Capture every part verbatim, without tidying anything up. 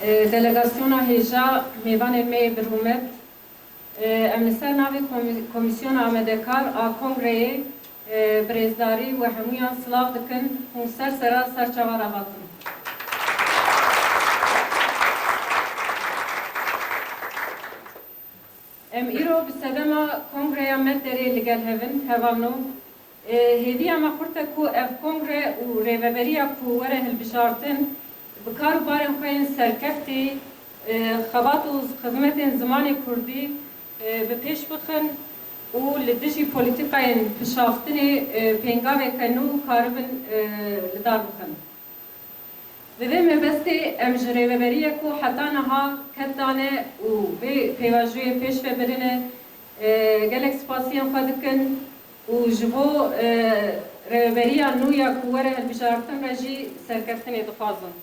E, delegasyona hêja mêvanên me yê bi rûmet, e, em li ser navê komî-, Komîsyona Amadekar a Kongreyê, e, bi rêzdarî we hemûyan silav dikin. Hûn ser sera ser çava re hatin. Em îro bi sedema Kongreya Medderê li gel hev in, hevalno. E, hêviya me xurt e ku ev kongre û rêveberiya ku were hilbijartin, bi kar û barên xwe yên serkeftî, e, xebat û xizmetên zimanê kurdî, e, bi pêş bixin û li dijî polîtîkayên pişaftinê, e, pêngaveke nû karibin, e, li dar bixin. Bi vê mebestê em ji rêveberiyê ku heta niha ket dane û vê pêvajoyê pêş ve birine, e, gelek spasiyên xwe dikin û ji bo, e, rêveberiya nû ya ku were hilbijartin re jî serkeftinê dixwazin.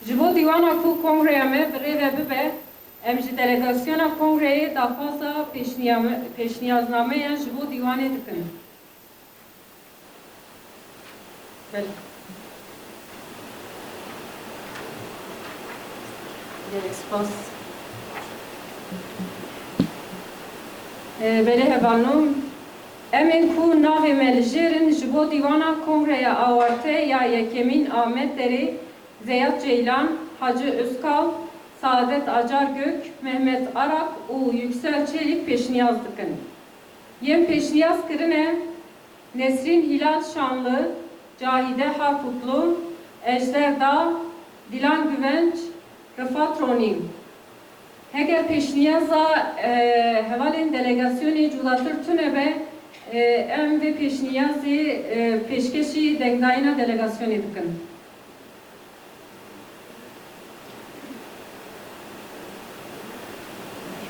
Ji bo dîwana ku kongreya me bi rê ve bibe, em ji delegasyona kongreyê daxwaza pêşniyame-, pêşniyaznameya ji bo dîwanê dikin. Belê. Gelek spas. E, belê hevalno. Em ên ku navê me li jêr in ji bo dîwana Kongreya Awarte ya Yekemîn a Medderê, Zeyad Ceylan, Hacı Özkal, Saadet Acar Gök, Mehmet Arak û Yüksel Çelik pêşniyaz dikin. Yên pêşniyaz kirine, Nesrîn Hîlal Şanlı, Cahide Harputlu, Ejder Dağ, Dilan Güvenç, Rifat Ronî. Heger pêşniyaza, e, hevalên delegasyonê cudatir tune be, e, em vê pêşniyazê, e, pêşkêşî dengdayîna delegasyonê dikin.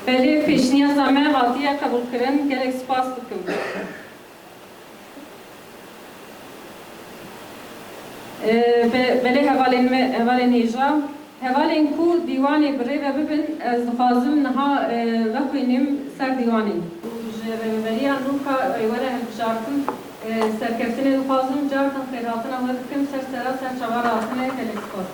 Belê, pêşniyaza me hatiye qebûlkirin. Gelek spas dikim. Ee, be-, belê hevalên me, hevalên hêja, hevalên ku dîwanê bi rê ve bibin, ez dixwazim niha, e, vexwînim ser dîwanê. Û ji rêveberiya nû ka were hilbijartin, e, serkeftinê dixwazim, cartin xêrhatina we dikim, ser sera ser çava re hatine, gelek spas.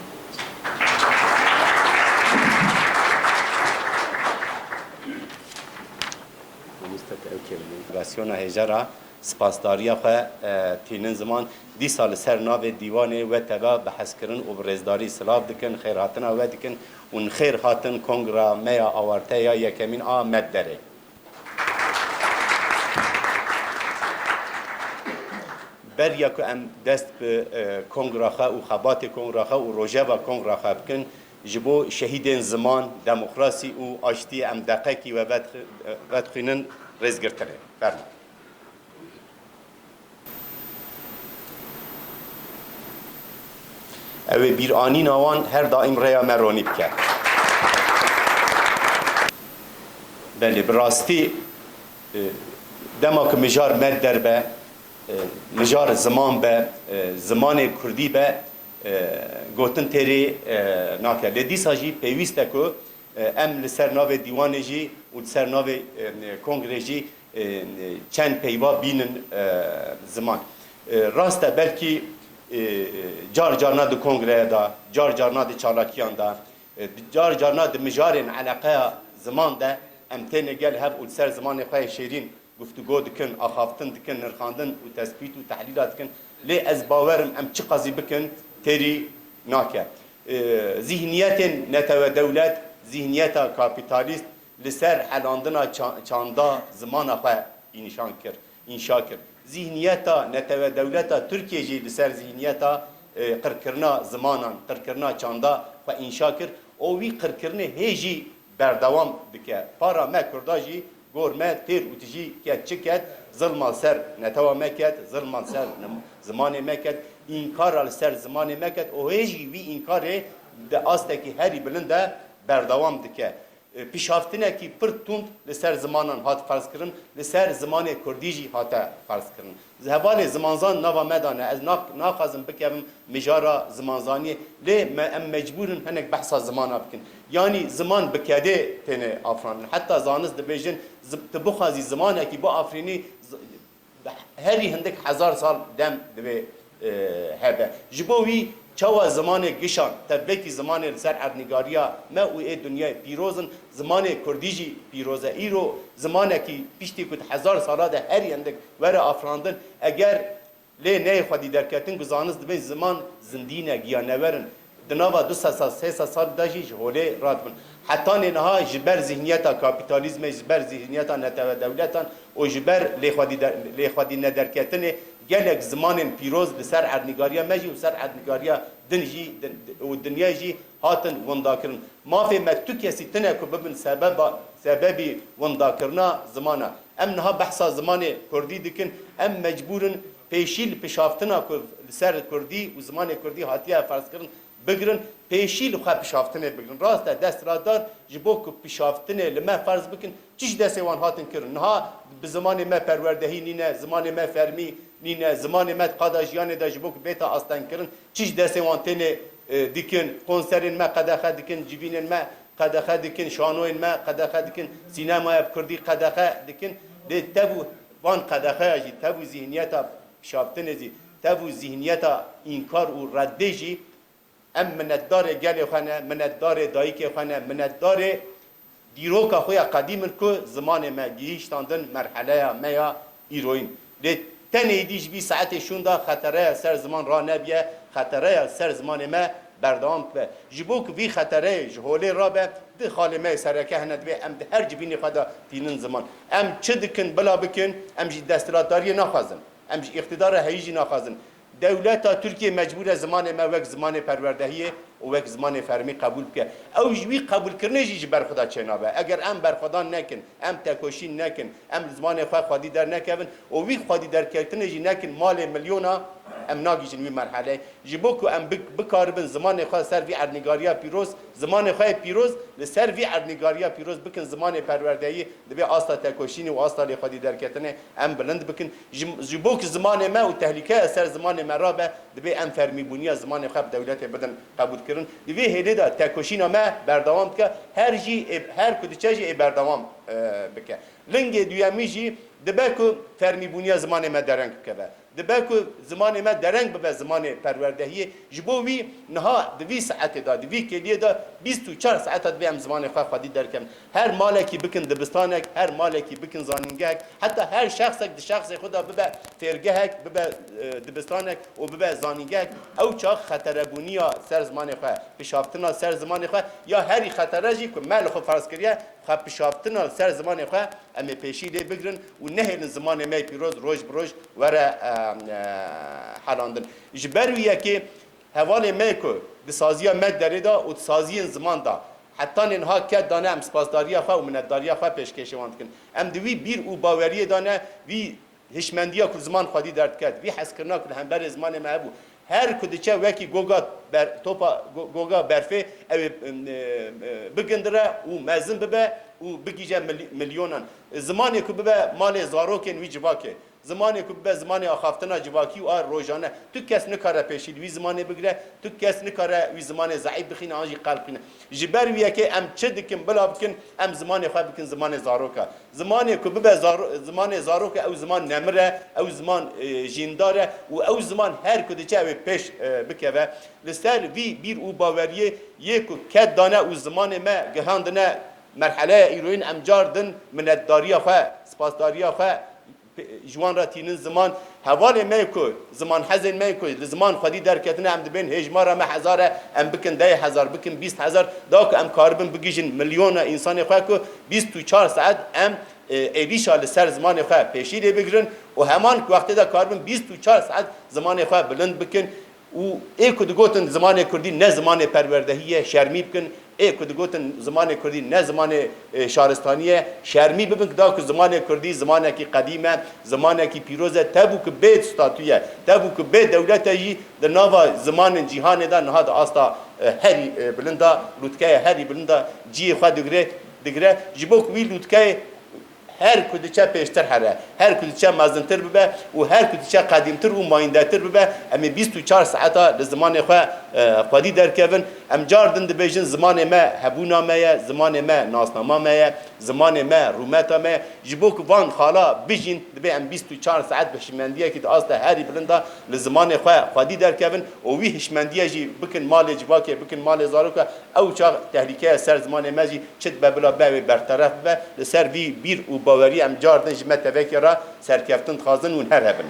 Mamoste te ew kêrî. Delegasyona hêja re spasdariya xwe, e, tînin ziman. Dîsa li ser navê dîwanê we teva bi hezkirin û bi rêzdarî silav dikin, xêrhatina we dikin û xêr hatin kongra me ya awarte ya yekemîn a Medderê. Beriya ku em dest bi, e, kongra xwe û xebatê kongra xwe û rojeva kongra xwe bikin, ji bo şehîdên ziman, demokrasî û aştiyê em deqekî we vedixi-, vedixwînin rêzgirtinê. Fermo. Ew ê bîranîna wan her daîm rêya me ronî bike. Belê, bi rastî, e, dema ku mijar Medder be, e, mijar ziman be, e, zimanê kurdî be, e, gotin têrê, e, nake. Lê dîsa jî pêwîst e ku, e, em li ser navê dîwanê jî û li ser navê, e, kongrê jî, e, çend peyva bînin, e, ziman. E, rast e, belkî, e, car carna di kongreya de, car carna di çalakiyan de, e, car carna di mijarên eleqeya ziman de em têne gel hev û li ser zimanê xwe yê şêrîn guftûgo dikin, axaftin dikin, nirxandin û tespît û tehlîla dikin. Lê ez bawer im em çiqasî bikin, têrî nake. E, zîhniyetên netewe dewlet, zîhniyeta kapîtalîst li ser helandina ça-, çanda zimana xwe înşan kir, înşa kir. Zîhniyeta netewe dewleta Tirkiyê jî li ser zîhniyeta, e, qirkirina zimanan, qirkirina çanda xwe înşa kir. Û wî qirkirinê hê jî berdewam dike. Para me Kurda jî gor me têr û tijî ket çi ket, zilma li ser netewa me ket, zilma li ser nim-, zimanê me ket, înkara li ser zimanê me ket û hê jî wî înkarê di astekî herî bilind de berdewam dike. e, pişaftinekî pir tund li ser zimanan hat ferz kirin, li ser zimanê kurdî jî hate ferz kirin. Hevalê zimanzan nava me de ne, ez na-, naxwazim bikevim mijara zimanzaniyê, lê me, em mecbûr in hinek behsa zimana bikin. Yanî ziman bi kedê têne afirandin. Heta zanist dibêjin, zi-, tu bixwazî zimanekî biafirînî, zi-, herî hindik hezar sal dem divê, e, hebe. Ji bo wî çawa zimanê gişan, tevbekî zimanê li ser erdnîgariya me û ê dinyayê pîroz in, zimanê kurdî jî pîroz e. Îro zimanekî piştî ku di hezar sala de herî hindik were afirandin, eger lê neyê xwedî derketin ku zanist dibên ziman zindî ne, giyanewer in. Di nava du sed sal, sê sed sal de jî ji holê radibin. Hetanê niha ji ber zihniyeta kapîtalîzmê, ji ber zihniyeta netewe dewletan û ji ber lêxwedî de-, lêxwedî nederketinê gelek zimanên pîroz li ser erdnîgariya me jî û ser erdnîgariya din jî, din, û dinyayê jî hatin windakirin. Mafê me tu kesî tine ku bibin sebeba, sebebî windakirina zimana. Em niha behsa zimanê kurdî dikin, em mecbûr in pêşî li pişaftina ku li ser kurdî û zimanê kurdî hatiye ferzkirin bigirin, pêşî li xwe pişaftinê bigirin. Rast e, desthilatdar ji bo ku pişaftinê li me ferz bikin, çi ji destê wan hatin kirin? Niha bi zimanê me perwerdehî nîne, zimanê me fermî nîne, zimanê me di qada jiyanê de ji bo ku bête astengkirin, çi ji destê wan têne, e, dikin, konserên me qedexe dikin, civînên me qedexe dikin, şanoyên me qedexe dikin, sînemaya bi kurdî qedexe dikin. Lê tev û van qedexeya jî, tev û zihniyeta şaftinê jî, tev û zihniyeta înkar û reddê jî, em minetdarê gelê xwe ne, minetdarê dayikê xwe ne, minetdarê dîroka xwe ya qedîm in ku zimanê me gihîştandin merheleya me ya îroyîn. Lê tenê êdî ji vî saetê şûnda xetereya ser ziman ranebiye, xetereya ser zimanê me berdewam dibe. Ji bo ku vî xetereyê ji holê rabe, di xalê me yê sereke hene, divê em di her civînê xwe de tînin ziman. Em çi dikin bila bikin, em ji desthilatdariyê naxwazin. Em ji îqtîdara heyî jî naxwazin. Dewleta Tirkiyê mecbûr e zimanê me wek zimanê perwerdehiyê û wek zimanê fermî qebûl bike. Ew ji wî qebûlkirinê jî ji ber xwe de çênabe. Eger em berxwedan nekin, em tekoşîn nekin, em li zimanê xwe xwedî dernekevin û wî xwedî derketinê jî nekin malê milyona, em nagihîjin wî merheleyê. Ji bo ku em bi-, bikaribin zimanê xwe ser vî erdnîgariya pîroz, zimanê xwe yê pîroz li ser vî erdnîgariya pîroz bikin zimanê perwerdehiyê, divê asta tekoşînê û asta lêxwedî derketinê em bilind bikin. Ji, ji bo ku zimanê me û tehlîkeya ser zimanê me rabe, divê em fermîbûniya zimanê xwe bi dewletê bidin qebûlkirin. Di vê hêlê de tekoşîna me berdewam dike. Her jî ê, her ku diçe jî ê berdewam, e, bike. Lingê duyemî jî dibe ku fermîbûniya zimanê me dereng bikeve. Dibe ku zimanê me dereng bibe zimanê perwerdehiyê. Ji bo wî niha di vî saetê de, di vî kêliyê de bîst û çar saeta divê em zimanê xwe xwedî derkevin. Her malekî bikin dibistanek, her malekî bikin zanîngehek, heta her şexsek di şexsê xwe de bibe fêrgehek, bibe, e, dibistanek û bibe zanîngehek. Ew çax xeterebûniya ser zimanê xwe, pişaftina ser zimanê xwe, ya herî xetere jî ku me li xwe ferz kiriye, xwe pişaftina li ser zimanê xwe em ê pêşî lê bigirin û nehêlin zimanê me yê pîroz roj bi roj were, e, e, helandin. Ji ber wî yekê hevalê me ku di saziya me derê de û di saziyên ziman de hetanê niha ked dane, em spasdariya xwe û minetdariya xwe pêşkêşê wan dikin. Em di wî bîr û baweriyê de ne, vî hişmendiya ku ziman xwedî derdiket, vî hezkirina ku li hemberê zimanê me hebû, her ku diçe wekî goga ber-, topa go-, goga berfê ew ê, e, e, bigindire û mezin bibe û bigihîje mil-, milyonan. Zimanê ku bibe malê zarokên wî civakê. Zimanê ku bibe zimanê axaftina civakî û a rojane. Tu kes nikare pêşî li wî zimanê bigire, tu kes nikare wî zimanê zeîf bixîne an jî qel bixîne. Ji ber wî yekê em çi dikin bila bikin, em zimanê xwe bikin zimanê zaroka. Zimanê ku bibe zaro-, zimanê zaroka, ew ziman nemir e, ew ziman, e, jîndar e û ew ziman her ku diçe ew ê pêş, e, bikeve. Li ser vî bîr û baweriyê yê ku ked dane û zimanê me gihandine merheleya îroyîn, em car din minetdariya xwe, spasdariya xwe ji wan re tînin ziman. Hevalê me ku ziman hezên me ku li ziman xwedî derketine, em dibên hêjmara me hezar e, em bikin deh hezar, bikin bîst hezar, da ku em karibin bigihîjin milyona însanê xwe ku bîst û çar saet em, e, êrîşa li ser zimanê xwe pêşî lê bigirin û heman wextê de karibin bîst û çar saet zimanê xwe bilind bikin. Û ê ku digotin zimanê kurdî ne zimanê perwerdehî ye, şermî bikin. Ê ku digotin zimanê kurdî ne zimanê, e, şaristanî ye, şermî bibin, da ku zimanê kurdî zimanekî qedîm e, zimanekî pîroz e, tevû ku bê statû ye, tevû ku bê dewlet e jî di nava zimanên cîhanê de niha di asta, e, herî, e, bilind de, lûtkeya herî bilind de cihê xwe digire. Digire, ji bo ku wî lûtkeyê her ku diçe pêştir here, her ku diçe mezintir bibe û her ku diçe qedîmtir û mayîndetir bibe, em ê bîst û çar saeta li zimanê xwe, e, xwedî derkevin. Em car din dibêjin, zimanê me hebûna me ye, zimanê me nasnama me ye, zimanê me rûmeta me ye. Ji bo ku van xala bijîn, divê em bîst û çar saet bi hişmendiyekî di asta herî bilind de li zimanê xwe xwedî derkevin û wî hişmendiye jî bikin malê civakê, bikin malê zaroka. Ew çax tehlîkeya ser zimanê me jî çi dibe bila be wê berteref bibe. Li ser vî bîr û bawerî em car din ji me tevekê re serkeftin dixwazin û her hebin.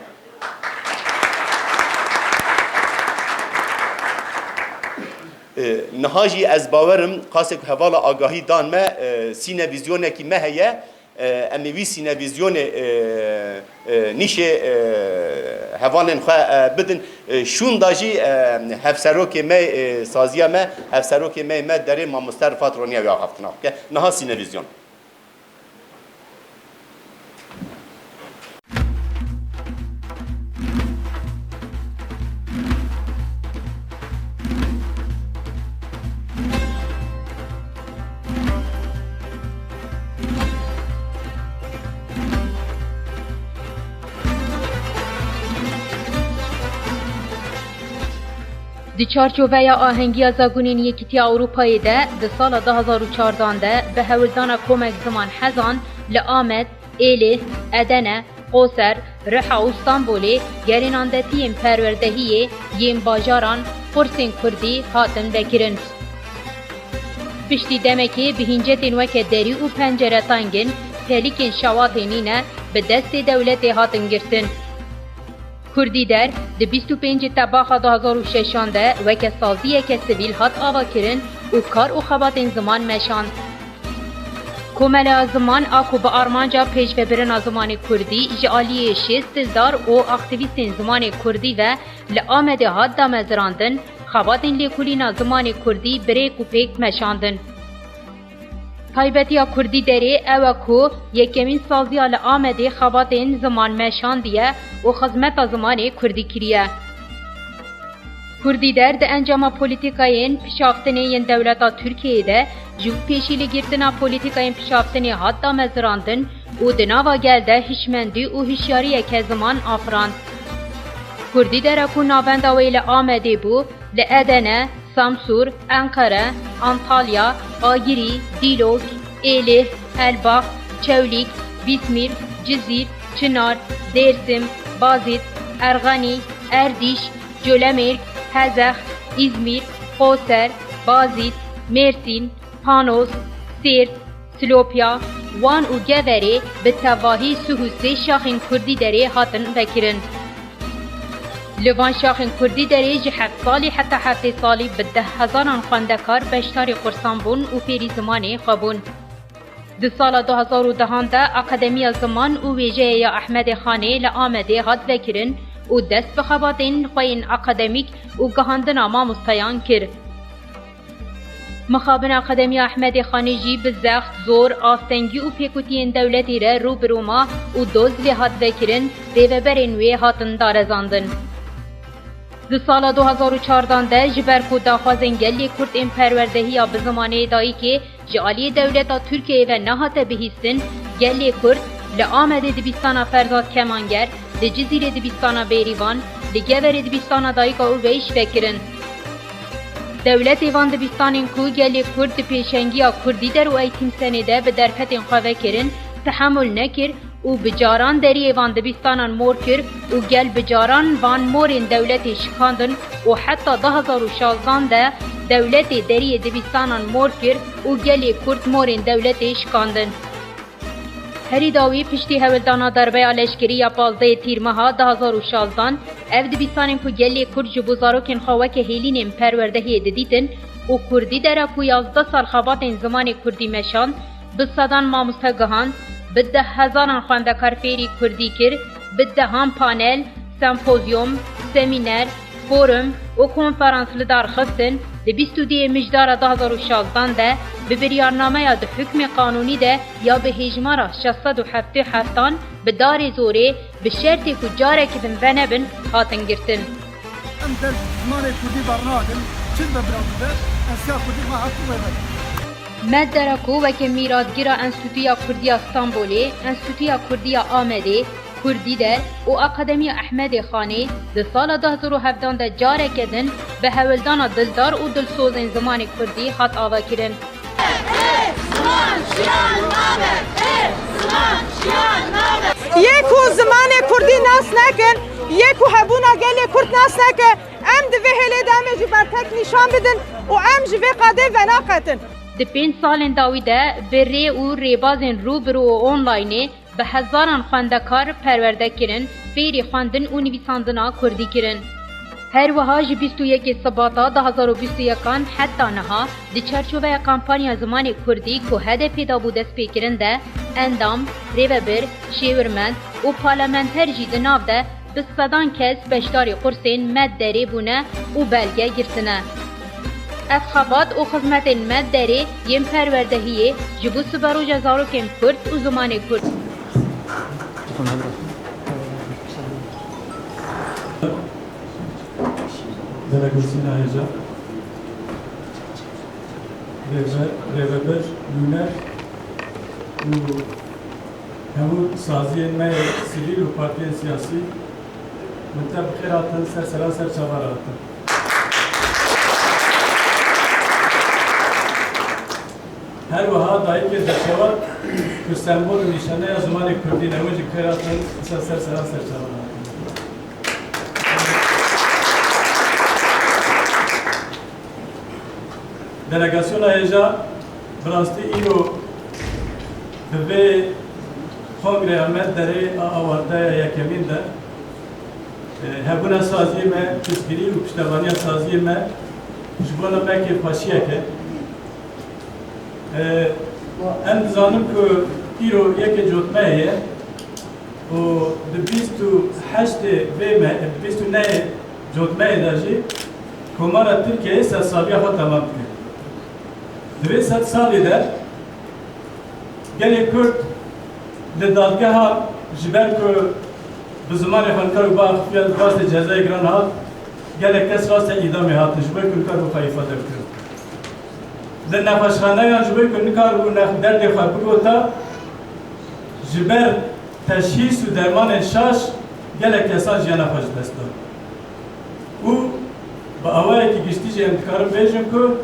E, niha jî ez bawer im, qasê ku hevala agahî dan me, e, sîne vîzyonekî me heye. E, em ê wî sîne vîzyonê, e, e, nîşê, e, hevalên xwe, e, bidin. E, şûnda jî, e, hevserokê me, e, saziya me, hevserokê me, me derê mamoste Rifat Roniya wî axaftina bike. Niha sîne vîzyon. Di çarçoveya ahengiya Zagonên Yekîtiya Ewropayê de, di sala du hazar û çardan de bi hewldana komek ziman hezan li Amed, Êlih, Edene, Qoser, Riha û Stenbolê gerênandetiyên perwerdehiyê yên bajaran qursên kurdî hatin vekirin. Piştî demekê bi hîncetên weke derî û pencere tengin, telîkên şewatê nîne, bi destê dewletê hatin girtin. Kurdî Der di bîst û pêncê Tebaxa du hazar û şeşan de weke saziyeke sivîl hat avakirin û kar û xebatên ziman meşand. Komeleya Ziman a ku bi armanca pêşvebirina zimanê kurdî ji aliyê şêst dildar û aktîvîstên zimanê kurdî ve li Amedê hat damezirandin, xebatên lêkolîna zimanê kurdî bi rêk û pêk meşandin. Taybetiya Kurdî Derê ew e ku yekemîn saziya li Amedê xebatên ziman meşandiye û xizmeta zimanê kurdî kiriye. Kurdî Der di encama polîtîkayên pişaftinê yên dewleta Tirkiyeyê de ji wî pêşî li girtina polîtîkayên pişaftinê hat damezirandin û di nava gel de hişmendî û hişyariyeke ziman afirand. Kurdî Der e ku navenda wê li Amedê bû, li Edene, Samsûr, Enqere, Antalya, Agirî, Dîlok, Êlih, Elbax, Çewlîg, Bîsmîr, Cizîr, Çinar, Dêrsim, Bazîd, Erxenî, Erdîş, Colemêrg, Hezex, Îzmîr, Qoser, Bazîd, Mêrsîn, Panos, Sêrt, Silopya, Wan û Geverê bi tevahî sih û sê şaxên Kurdî Derê hatin vekirin. Li van şaxên Kurdî Derê ji heft salî heta heftê salî bi deh hezaran xwendekar beşdarî qursan bûn û fêrî zimanê xwe bûn. Di sala du hazar û dehan de Akademiya Ziman û Wêjeyê ya Ehmedê Xanê li Amedê hat vekirin û dest bi xebatên xwe yên akademîk û gihandina mamosteyan kir. Mixabin Akademiya Ehmedê Xanê jî bi zext, zor, astengî û pêkutiyên dewletê re rû bi rû ma û doz lê hat vekirin, rêveberên wê hatin darezandin. Di sala du hazar û çardan de ji ber ku daxwazên gelê Kurd ên perwerdehiya bi zimanê dayikê ji aliyê dewleta Tirkiyeyê ve nehate bihîstin, gelê Kurd li Amedê dibistana Ferzad Kemanger, li Cizîrê dibistana Bêrîvan, li Geverê dibistana Dayika Ûveyş vekirin. Dewletê van dibistanên ku gelê Kurd di pêşengiya Kurdî Der û Eğitim Senê de bi derfetên xwe vekirin, tehemul nekir û bi caran deriyê van dibistanan mor kir û gel bi caran van morên dewletê şikandin û heta du hazar û şazdan de dewletê deriyê dibistanan mor kir û gelê Kurd morên dewletê şikandin. Herî dawî piştî hewldana darbeya leşkerî ya pazdehê Tîrmeha du hazar û şazdan, ev dibistanên ku gelê Kurd ji bo zarokên xwe weke hêlînên perwerdehiyê didîtin û Kurdî Der e ku yazdeh sal xebatên zimanê Kurdî meşand, bi sedan mamoste gihand, bi deh hezaran xwendekar fêrî Kurdî kir, bi dehan panel, sempozyum, semîner, forum û konferans li dar xistin, di bîst û duyê Mijdara du hazar û şazdan de bi biryarnameya di hukmê qanûnî de ya bi hêjmara şeş sed û heftê û heftan bi darê zorê bi şertê ku careke din venebin hatin girtin. Em der zimanê kurdî bernadin, çi be bira bibe, ez siya kurdî xwe heqî wê vedim. Med Dere ku weke mîratgira Enstîtuya Kurdî ya Stenbolê, Enstîtuya Kurdî ya Amedê, Kurdî Der û Akademiya Ehmedê Xanê di sala du hezar û hevdan de careke din bi hewldana dildar û dilsozên zimanê kurdî hat avakirin. Yê ku zimanê kurdî nas nekin, yê ku hebûna gelê kurd nas neke, em di vê hêlê de em ê jî bertek nîşan bidin û em ji vê qadê venaqetin. Di pênc salên dawî de bi rê û rêbazên rû bi rû û onlaynê bi hezaran xwendekar perwerde kirin, fêrî xwendin û nivîsandina kurdî kirin. Her wiha ji bîst û yekê Sibata du hezar û bîst û yekan heta niha di çarçoveya kampanya zimanê kurdî ku H D P dabû destpêkirin de endam, rêvebir, şêwirmend û parlamenter jî di nav de bi sedan kes beşdarî qursên Med Derê bûne û belge girtine. Ev xebat û xizmetên Med Derê yên perwerdehiyê ji bo siberoja zarokên kurd û zimanê kurd. Delegosîna hêja, rêve-, rêvebir, nûner û hemû saziyên me yê sivîl û partiyên siyasî, min te bi xêr hatin ser seranser çavan re hatin. Her wiha dayikê destewat ku sembol û nîşaneya zimanê kurdî ne, wê jî bi xêr hatin ser, ser seranser çavan re hatin. Delegasyona hêja bi rastî îro di vê kongreya Med Derê a awardeya yekemîn de, e, hebûna saziyê me, piştgirî û piştevaniya saziyê me ji bona me kêfxweşiyek e. E, em dizanin ku îro yekê cotmeyê ye. û di bîst û heştê vê me, bîst û nehê cotmeyê de jî Komara Tirkiyeyê sedsaliya xwe temam dike. Di vê sedsalî de gelê Kurd li dadgeha ji ber ku bi zimanê xwe nikar û biaxifiya, rastê cezayê giran hat, gelek kes rastê îdamê hatin ji bo ku nikar bû xwe îfade bikin. Li nexweşxaneyan ji bo ku nikar bû nex-, derdê xwe bigota, ji ber teşhîs û dermanên şaş gelek kesan jiyana xwe ji dest dan. Û bi awayekî giştî jî em dikarin bêjin ku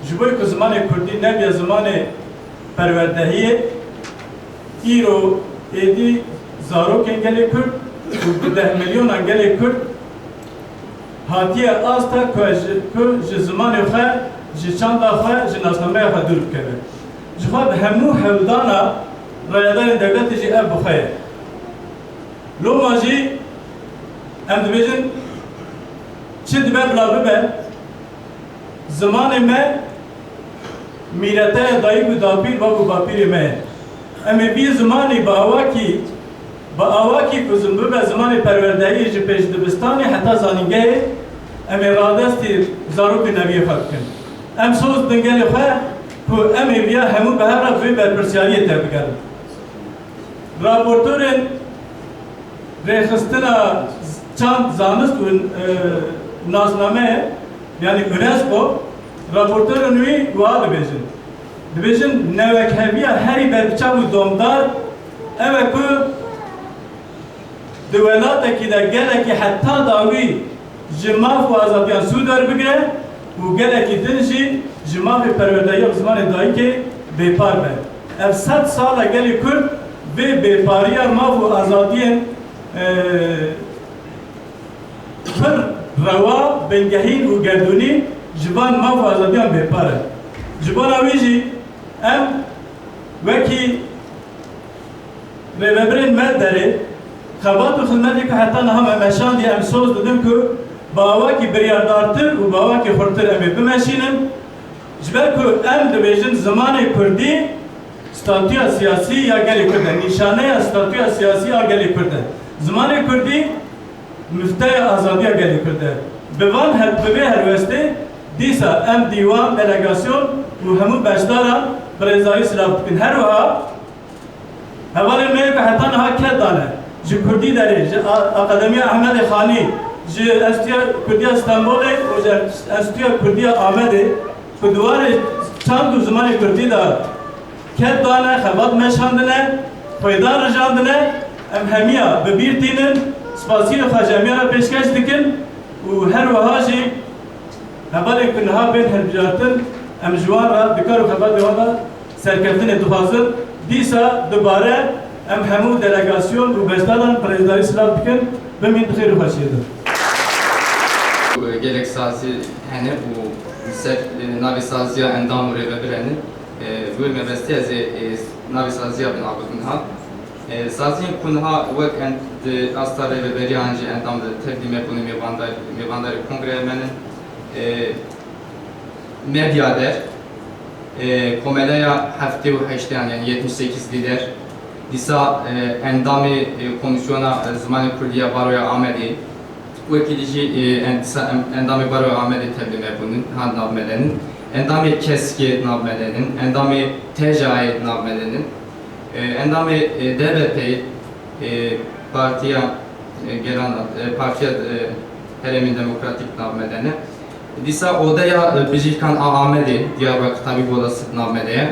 ji bo ku zimanê kurdî nebiye zimanê perwerdehiyê, îro êdî zarokên gelê Kurd û bi deh milyonan gelê Kurd hatiye asta ku ji, ku ji zimanê xwe, ji çanda xwe, ji nasnameya xwe dûr bikeve. Ji xwe bi hemû hewldana rayedarên dewletê jî ev bi xwe ye. Loma jî em dibêjin, çi dibe bila bibe, zimanê me mîreteya dayik û dapîr, bav û bapîrê me ye. Em ê vî zimanî bi awakî, bi awakî ku zim-, bibe zimanê perwerdehiyê ji pêşdibistanê heta zanîngehê, em ê radestî zarok û neviyê xwe bikin. Em soz didin gelê xwe ku em ê viya hemû bi hev re bi vê berpirsiyariyê tevbigerin. Raportorên rêxistina çand, zanist û, e, nasnameyê, yanî UNESCO, raportorên wî wiha dibêjin. Dibêjin, newekheviya herî berbiçav û domdar ew e ku di welatekî de gelekî heta dawî ji maf û azadiyan sûd werbigire û gelekî din jî ji mafê perwerdehiya bi zimanê dayikê bêpar be. Ev sed sal e gelê Kurd vê bêpariya maf û azadiyên, e, pir rewa, bingehîn û gerdûnî ji van maf û azadiyan bêpar e. Ji bona wî jî em wekî rêvebirên me derê xebat û xizmetê ku heta niha me meşandiye, em soz didin ku bi awakî biryardartir û bi awakî xurtir em ê bimeşînin. Ji ber ku em dibêjin zimanê kurdî statûya siyasî ya gelê Kurd e, nîşaneya statûya siyasî ya gelê Kurd e. Zimanê kurdî mifteya azadiya gelê Kurd e. Bi van her, bi vê helwestê dîsa em dîwan, delegasyon û hemû beşdaran bi rêzayî silav dikin. Her wiha hevalên me yê ku heta niha ked dane, ji Kurdî Derê, ji A-, Akademiya Ehmedê Xanî, ji Enstîtuya Kurdiya Stenbolê û ji Enstîtuya Kurdiya Amedê, Ku di warê çand û zimanê kurdî de ked dane, xebat meşandine, xwêdan rijandine, em hemiya bi bîr tînin, spasiyê xwe ji hemiya re pêşkeş dikin û her wiha jî hevalên ku niha bên hilbijartin, em ji wan re di kar û xebatê wan de serkeftinê dixwazin. Dîsa dubare em hemû delegasyon û beşdaran bi rêzdarî silav dikin. Bimîn di xêr û xweşiyê de. Gelek sazî hene û li ser, e, navê saziya endam û rêvebir hene. E, bi wê mebestê ez ê, e, navê saziya binav bikim niha. E, saziyên ku niha wek en-, di asta rêveberiya an jî endam de tevlî me bûne mêvandar-, mêvandarê kongreya me ne. E, Medya der, e, Komeleya heftê û heştê an, yani yetmiş sekiz lider, dîsa, e, endamê, e, Komîsyona, e, Zimanê Kurdî ya Baroya Amedê, wekî dî jî, e, en-, dîsa em-, endamê Baroya Amedê tevlî me bûnin, ha di nav me de nin. Endamê keskê di nav me de nin, endamê tejayê di nav me de nin, e, endamê, e, D B P'ê, e, Partiya, e, Gelan, e, Partiya, e, Herêmên Demokratîk di nav me de ne. Dîsa Odeya, e, Bijîrkan a Amedê, Diyarbakır Tabip Odası di nav me de ye.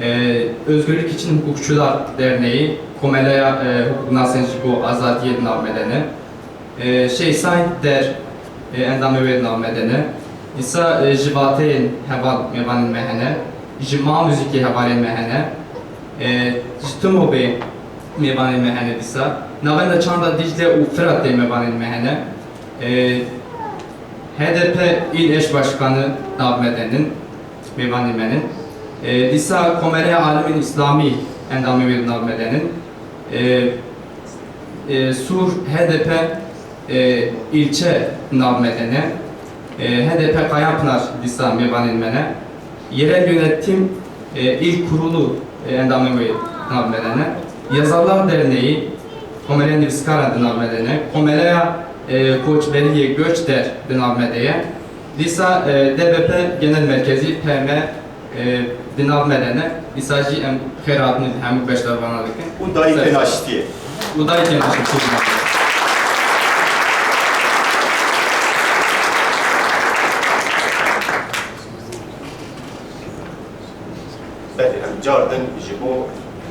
E, Özgürlük için Hukukçular Derneği, Komeleya, e, Hukuknasên ji bo Azadiyê di nav me de ne. E, Şeysayn Der, e, endamê wê di nav me de ne. Dîsa, e, ji Vateyên heval mêvanên me hene. Ji Ma Muzîkê hevalên me hene. E, ji Timobê mêvanên me hene dîsa. Navenda Çanda Dîcle û Firatê mêvanên me hene. E, H D P il eş başkanı nav me de nin, mêvanê me nin. E, dîsa Komeleya Alimên Îslamî endamê wê di nav me de nin. E, e, Sûr H D P, e, ilçe di nav me de ne. E, H D P Kayanpınar dîsa mêvanên me ne. Yerel Yönetim, e, il Kurulu, e, endamê wê di nav me de ne. Yazarlar Derneği, Komeleya Nivîskaran di nav me de ne. Komeleya, e, Koçberiyê, Göçder di nav me de ye. Dîsa, e, D B P Genel Merkezi, P M, e, di nav me de ne. Dîsa jî em xêr hatin hemû beşdarvana dikin. Û dayikên aştiyê. Û dayikên aştiyê. Belê, em car din ji bo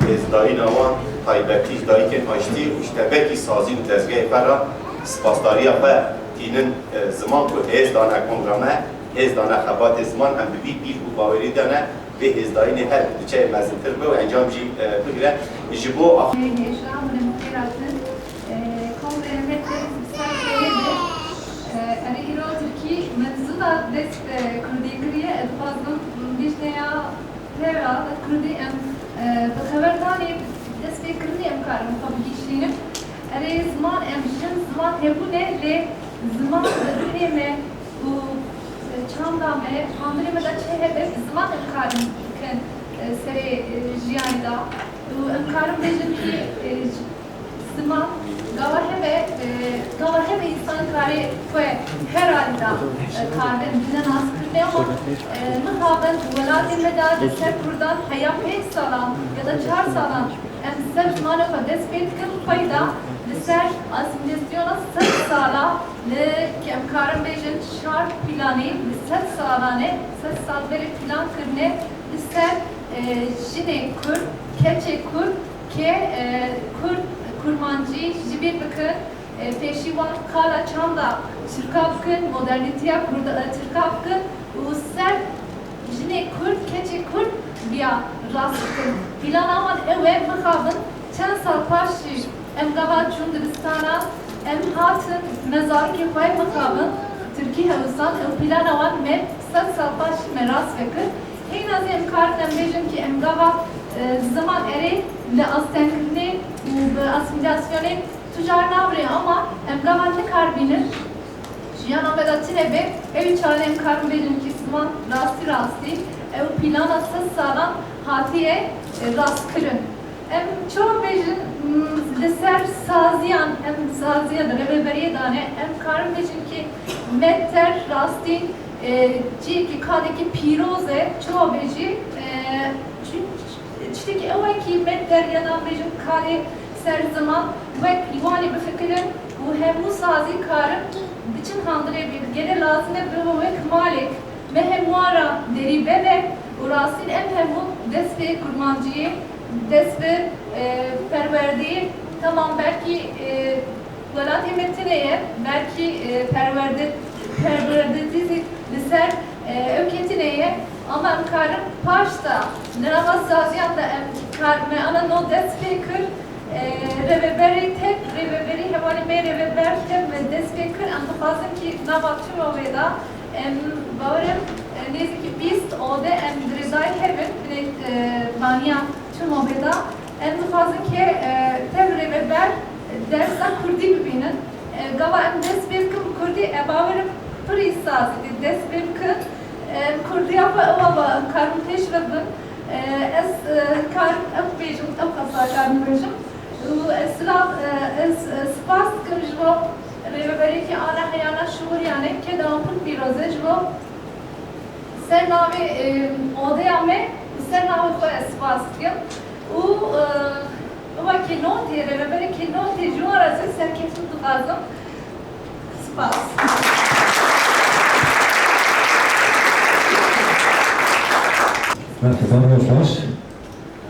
hêzdayîna wan, taybetî ji dayikên aştî û ji tebekî sazî û dezgehê xwe re spasdariya xwe tînin, e, ziman ku hêz dane kongra me, hêz dane xebatê ziman, em bi vî bîr û bawerî de ne, vê hêzdayînê her diçe mezintir be û encam jî, e, bigire. Ji bo ax- Hêja, hûn ê min xêr hatin. E, kongreya me têr bi ser pêrê be. E, erê îro tirkî min zû da dest, e, kurdî kiriye. Ez dixwazim, m, dijneya pêra kurdî em, e, bi xeber danê, destpêkirinê em karin xwe bigihîşînin. Erê ziman em jin ziman hebûne, lê ziman di ruhê me û, e, çanda me, handilê me de çi hebe, bi ziman em karin bikin, e, serê, e, jiyanê de. Û em karin bêjin kî, e, ziman gava hebe, e, gava hebe însan karê xwe her alî de, e, kar bin bide naskirinê, ama, e, mixabin welatê me de li ser kurdan heya pênc salan ya da çar salan em ser zimanê xwe dest pê dikin, xweyda li ser asîmîlasyona sed sala li, ki em karin bêjin şar planê li sed salan e, sed sal berê plan kirine li ser, e, jinê kurd, keçê kurd, Ke, e, kurd, kurmancî ji bîr bikin, e, pêşî wan qala çanda tirka bikin, modernîtiya kurda, e, tirka bikin û ser jinê kurd, keçê kurd biya rast bikin. Plana wan ew e, mixabin çend sal paş jî em gava çûn dibistana, em hatin mezarikê xwe mixabin, tirkî hewsan, ew plana wan me sed sal paş jî me rast vekir. Heyna zî em karin em bêjin kî em gava, e, ziman erê li astengkirinê û bi asîmîlasyonê tu car nabirê, ama em gava nikar bînin jiyana me de çi hebe, ew çaxê em karin bêjin kî ziman rastî rastî ew plana sed salan hatiye, e, rastkirin. Em çawa bêjin, m, li ser saziyan, em saziya di rêveberiyê dane, em karin bêjin kî me ter rastîn, e, cihekî kadekî pîroz e, çawa bêjî, e, çi-, tiştekî ew e kî me ter ya da bêjin kadê ser ziman wek îwanê bifikirin û hemû sazî karin biçin handilê bê. Gelê lazim e bibe wek malek, Me hemû ara derî bene û rastîn em hemû dest bi kurmanciyê, dest bi, e, perwerdeyê, tamam belkî, e, welatê me tune ye, belkî, e, perwerde, perwerdetî zî li ser, e, ew ketine ye, ama em karin paş de, di nava saziyan de em kar, me ana no dest pê kir, e, rêveberê tev, rêveberî hevalê me rêveber tev me dest pê kir, em dixwazin kî nava tuma wê de, em bawerim, e, nêzîkî bîst ode em girêdayî hev in, binê, e, baniya tuma wê de. Em dixwazin kê, e, tev rêveber dersa kurdî bibînin. E, gava em dest pê bikin bi kurdî, e, bawerim pirî sazî dê dest pê bikin. E, kurdiya xwe ewa ba, em karin pêş ve bin. E, ez, e, karim ew bêjim, ew qasa karim bêjim. Û ez silav, e, ez, e, spas dikim ji bo rêveberiyekî ana heyana şûriyane, keda wan pir pîroz e ji bo ser navê, e, odeya me û ser navê xwe ez spas dikim. Û, e, wekî notê, rêveberê kî notê ji wan re zî serkeftin dixwazim. Spas. Merhaba, roj baş.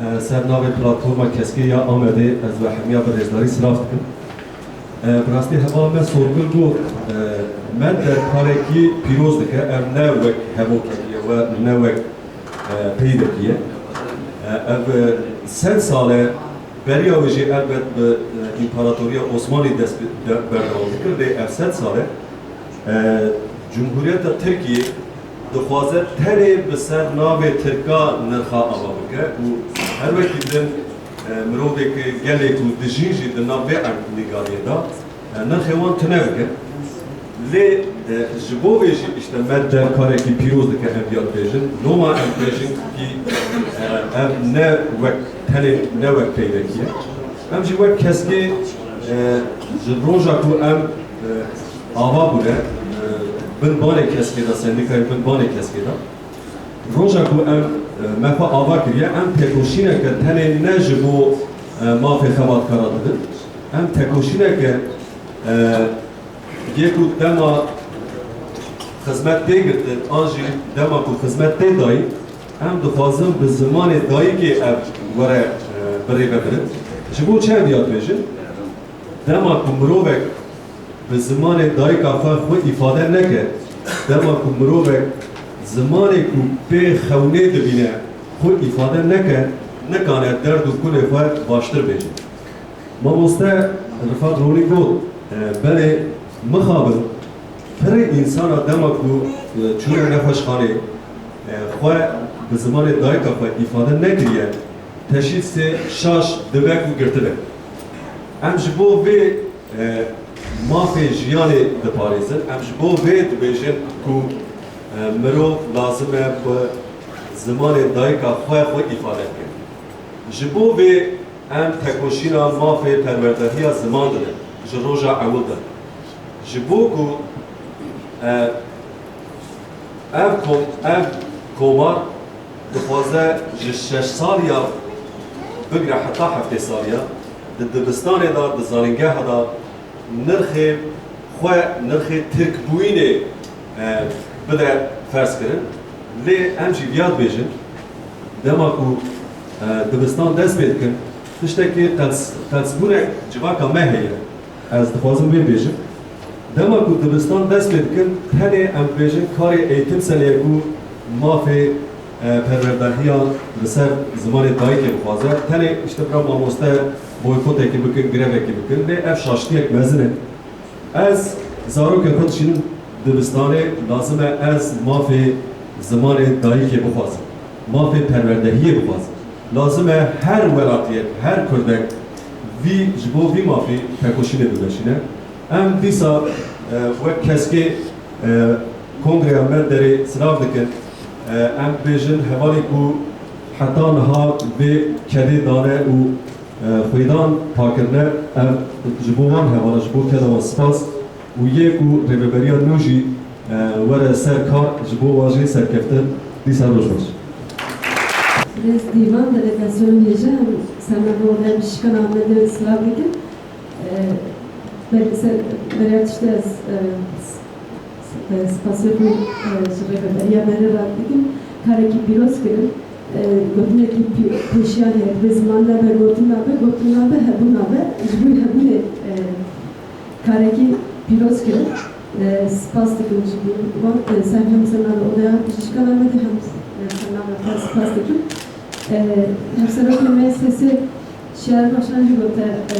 E, ser navê Platforma Keskê ya Amedê ez we hemiya bi rêzdarî silav dikim. E, bi rastî heval me Sorgul got, e, me derkarekî pîroz dike, ev ne wek hevokekî ye, we ne wek, e, peydekî ye. E, ev, e, sed sal e, beriya wê jî elbet bi, e, Împaratoriya Osmanî dest bi, de, berdewam dikir, lê ev sed sal e, e, Cumhuriyeta Tirkiyê dixwaze tenê bi ser navê Tirka nirxa ava bike û her wekî din, e, mirovê ku gelê ku dijîn jî di nav vê erdnîgariyê de, e, nirxê wan tune bike. Lê, e, ji bo vê jî işte me derkarekî pîroz dike em viya dibêjin. Loma em dibêjin kî, e, ev ne wek tenê, ne wek peydekî ye. Em jî wek keskê, e, ji roja ku em, e, ava bûne, e, bin banê keskê de, sendîkayê bin banê keskê de. Roja ku em, e, me xwe ava kiriye, em têkoşîneke tenê ne ji bo, e, mafê xebatkara didin. Em têkoşîneke, e, yê ku dema xizmet tê girtin, an jî dema ku xizmet tê dayîn, em dixwazin bi zimanê dayikê ev were, e, birêvebirin. Ji bo çi em viya dibêjin? Dema ku mirovek bi zimanê dayika xwe xwe îfade neke, dema ku mirovek zimanê ku pê xewnê dibîne xwe îfade neke, nikane derd û kulê xwe baştir bêje. Mamoste Rifat Ronî got, e, belê mixabin, pirê însana dema ku, e, çûne nexweşxanê, e, xwe bi zimanê dayika xwe îfade nekiriye, teşî sê şaş dibe ku girtibe. Em ji bo vê, e, mafê jiyanê diparêzin, em ji bo vê dibêjin ku, e, mirov lazim e bi zimanê dayika xwe xwe îfade bike. Ji bo vê em tekoşîna mafê perwerdehiya ziman didin ji roja ewil de. Ji bo ku, e, ev kom-, ev komar dixwaze ji şeş saliya bigre heta heftê saliya di dibistanê de, di zanîngeha de nirxê xwe, nirxê tirkbûyînê, e, bide ferzkirin. Lê em jî viya dibêjin, dema ku, e, dibistan dest pê dikin, tiştekî qels-, qelsbûnek civaka me heye. Ez dixwazim vê bêjim. Dema ku dibistan dest pê dikin, tenê em dibêjin karê eğitimselê ye ku mafê, e, perwerdehiya li ser zimanê dayikê bixwaze. Tenê işte bira mamoste boykotekî bikin, grevekî bikin. Lê ev şaştiyek mezin e. Ez zarokê xwe dişînim dibistanê, lazim e ez mafê zimanê dayikê bixwazim. Mafê perwerdehiyê bixwazim. Lazim e her welatiyek, her kurdek vî, ji bo vî mafî tekoşînê bimeşîne. Em dîsa, e, wek keskê, e, kongreya me derê silav dikin. E, em dibêjin hevalên ku heta niha vê kedê dane û, e, xwêdan pakirine, em ji bo wan hevala, ji bo keda wan spas û yê ku rêveberiya nû jî, e, were ser kar, ji bo wan jî serkeftin dîsa roj baş. Rêz dîvan delegasyon hêja em ser me bo dem şikana me de silav dikin. E, ber-, ser-, beriya tiştê ez, e, s-, s-, Spasiya xwe, e, ji rêveberiya me re red dikim. Karekî pîroz kirin. E, gotinekî pî-, pêşiya heye, divê ziman nebe gotin nabe, gotin nabe hebûn nabe. Ji bo hebûnê, e, karekî pîroz kirin. E, spas dikim ji bo wan, e, ser hem ser navê odeya bijîşkana me de hem, e, ser navê xwe spas dikim. E, Hevserokê me S S Şiar Başkan jî gote, e,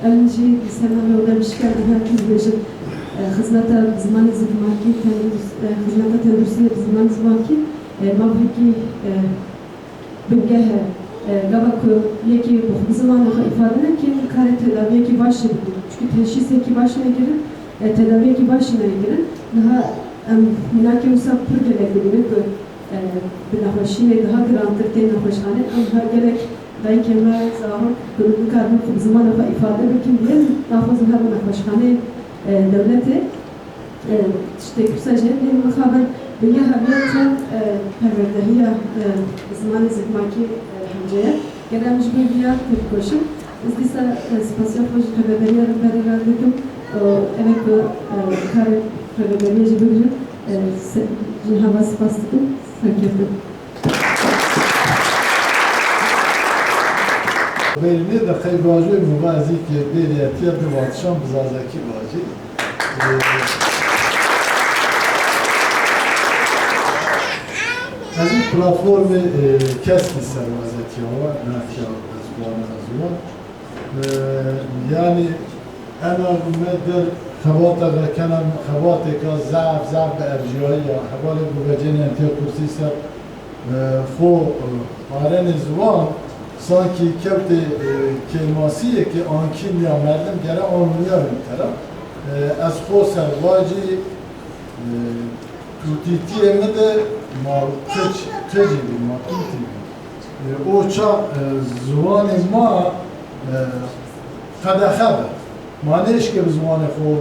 em jî li ser navê ode bijîşkane her tim dibêjin, e, xizmeta zimanê zikmakî, tendurist-, e, xizmeta tenduristiyê bi zimanê zikmakî, e, mafekî, e, bingeh e. E, gava ku yekî bi xwe bi zimanê xwe îfade neke, nikare tedawiyekî baş jî bigire. Çikî teşhîsekî baş negirin, e, tedawiyekî baş jî negirin. Niha em mînakê wisa pir gelek dibînin ku e, bi nexweşiyê daha girantir tên nexweşxanê. Em her gelek dayikê me, zarok, ku nikaribin xwe bi zimanê xwe îfade bikin, yên naxwazin hebin nexweşxaneyê, e, dewletê. E, tiştê pirsa jê lê mixabin bingeha viya te, e, perwerdehiya, e, bi zimanê zikmakî, e, hemce ye. Gere em ji bo viya têkoşin. Ez dîsa, e, spasiya xwe ji rêveberiya re berê re dikim. E, ev e ku, e, karê rêveberiyê jî bigrin. E, se-, ji hava spas dikim. Serkeftin. Berî nê de qey bajê muvazî ke bêriyetiya di vatişan bi zazakî bajî. E, ez ê platformê, e, keskî serwezetiya we, nakiya ez wana ez wan. E, yanî ena me der xebata vekena xebatêka zaf, zaf bi erjiyayî ya. Hevalê ku vecêne entiya kursî ser, e, xwe, e, parenê ziwan, sankî kewtê, e, kêmasiyekê ankî niya merdim gere an niya wî tera. E, ez xwe ser vacî, e, tûtîtiyê min de ma tu ç-, tu jî bî, ma tûtî bî. E, o ça, e, ziwanê ma, e, qedexe be. Ma nêşke bi ziwanê xwe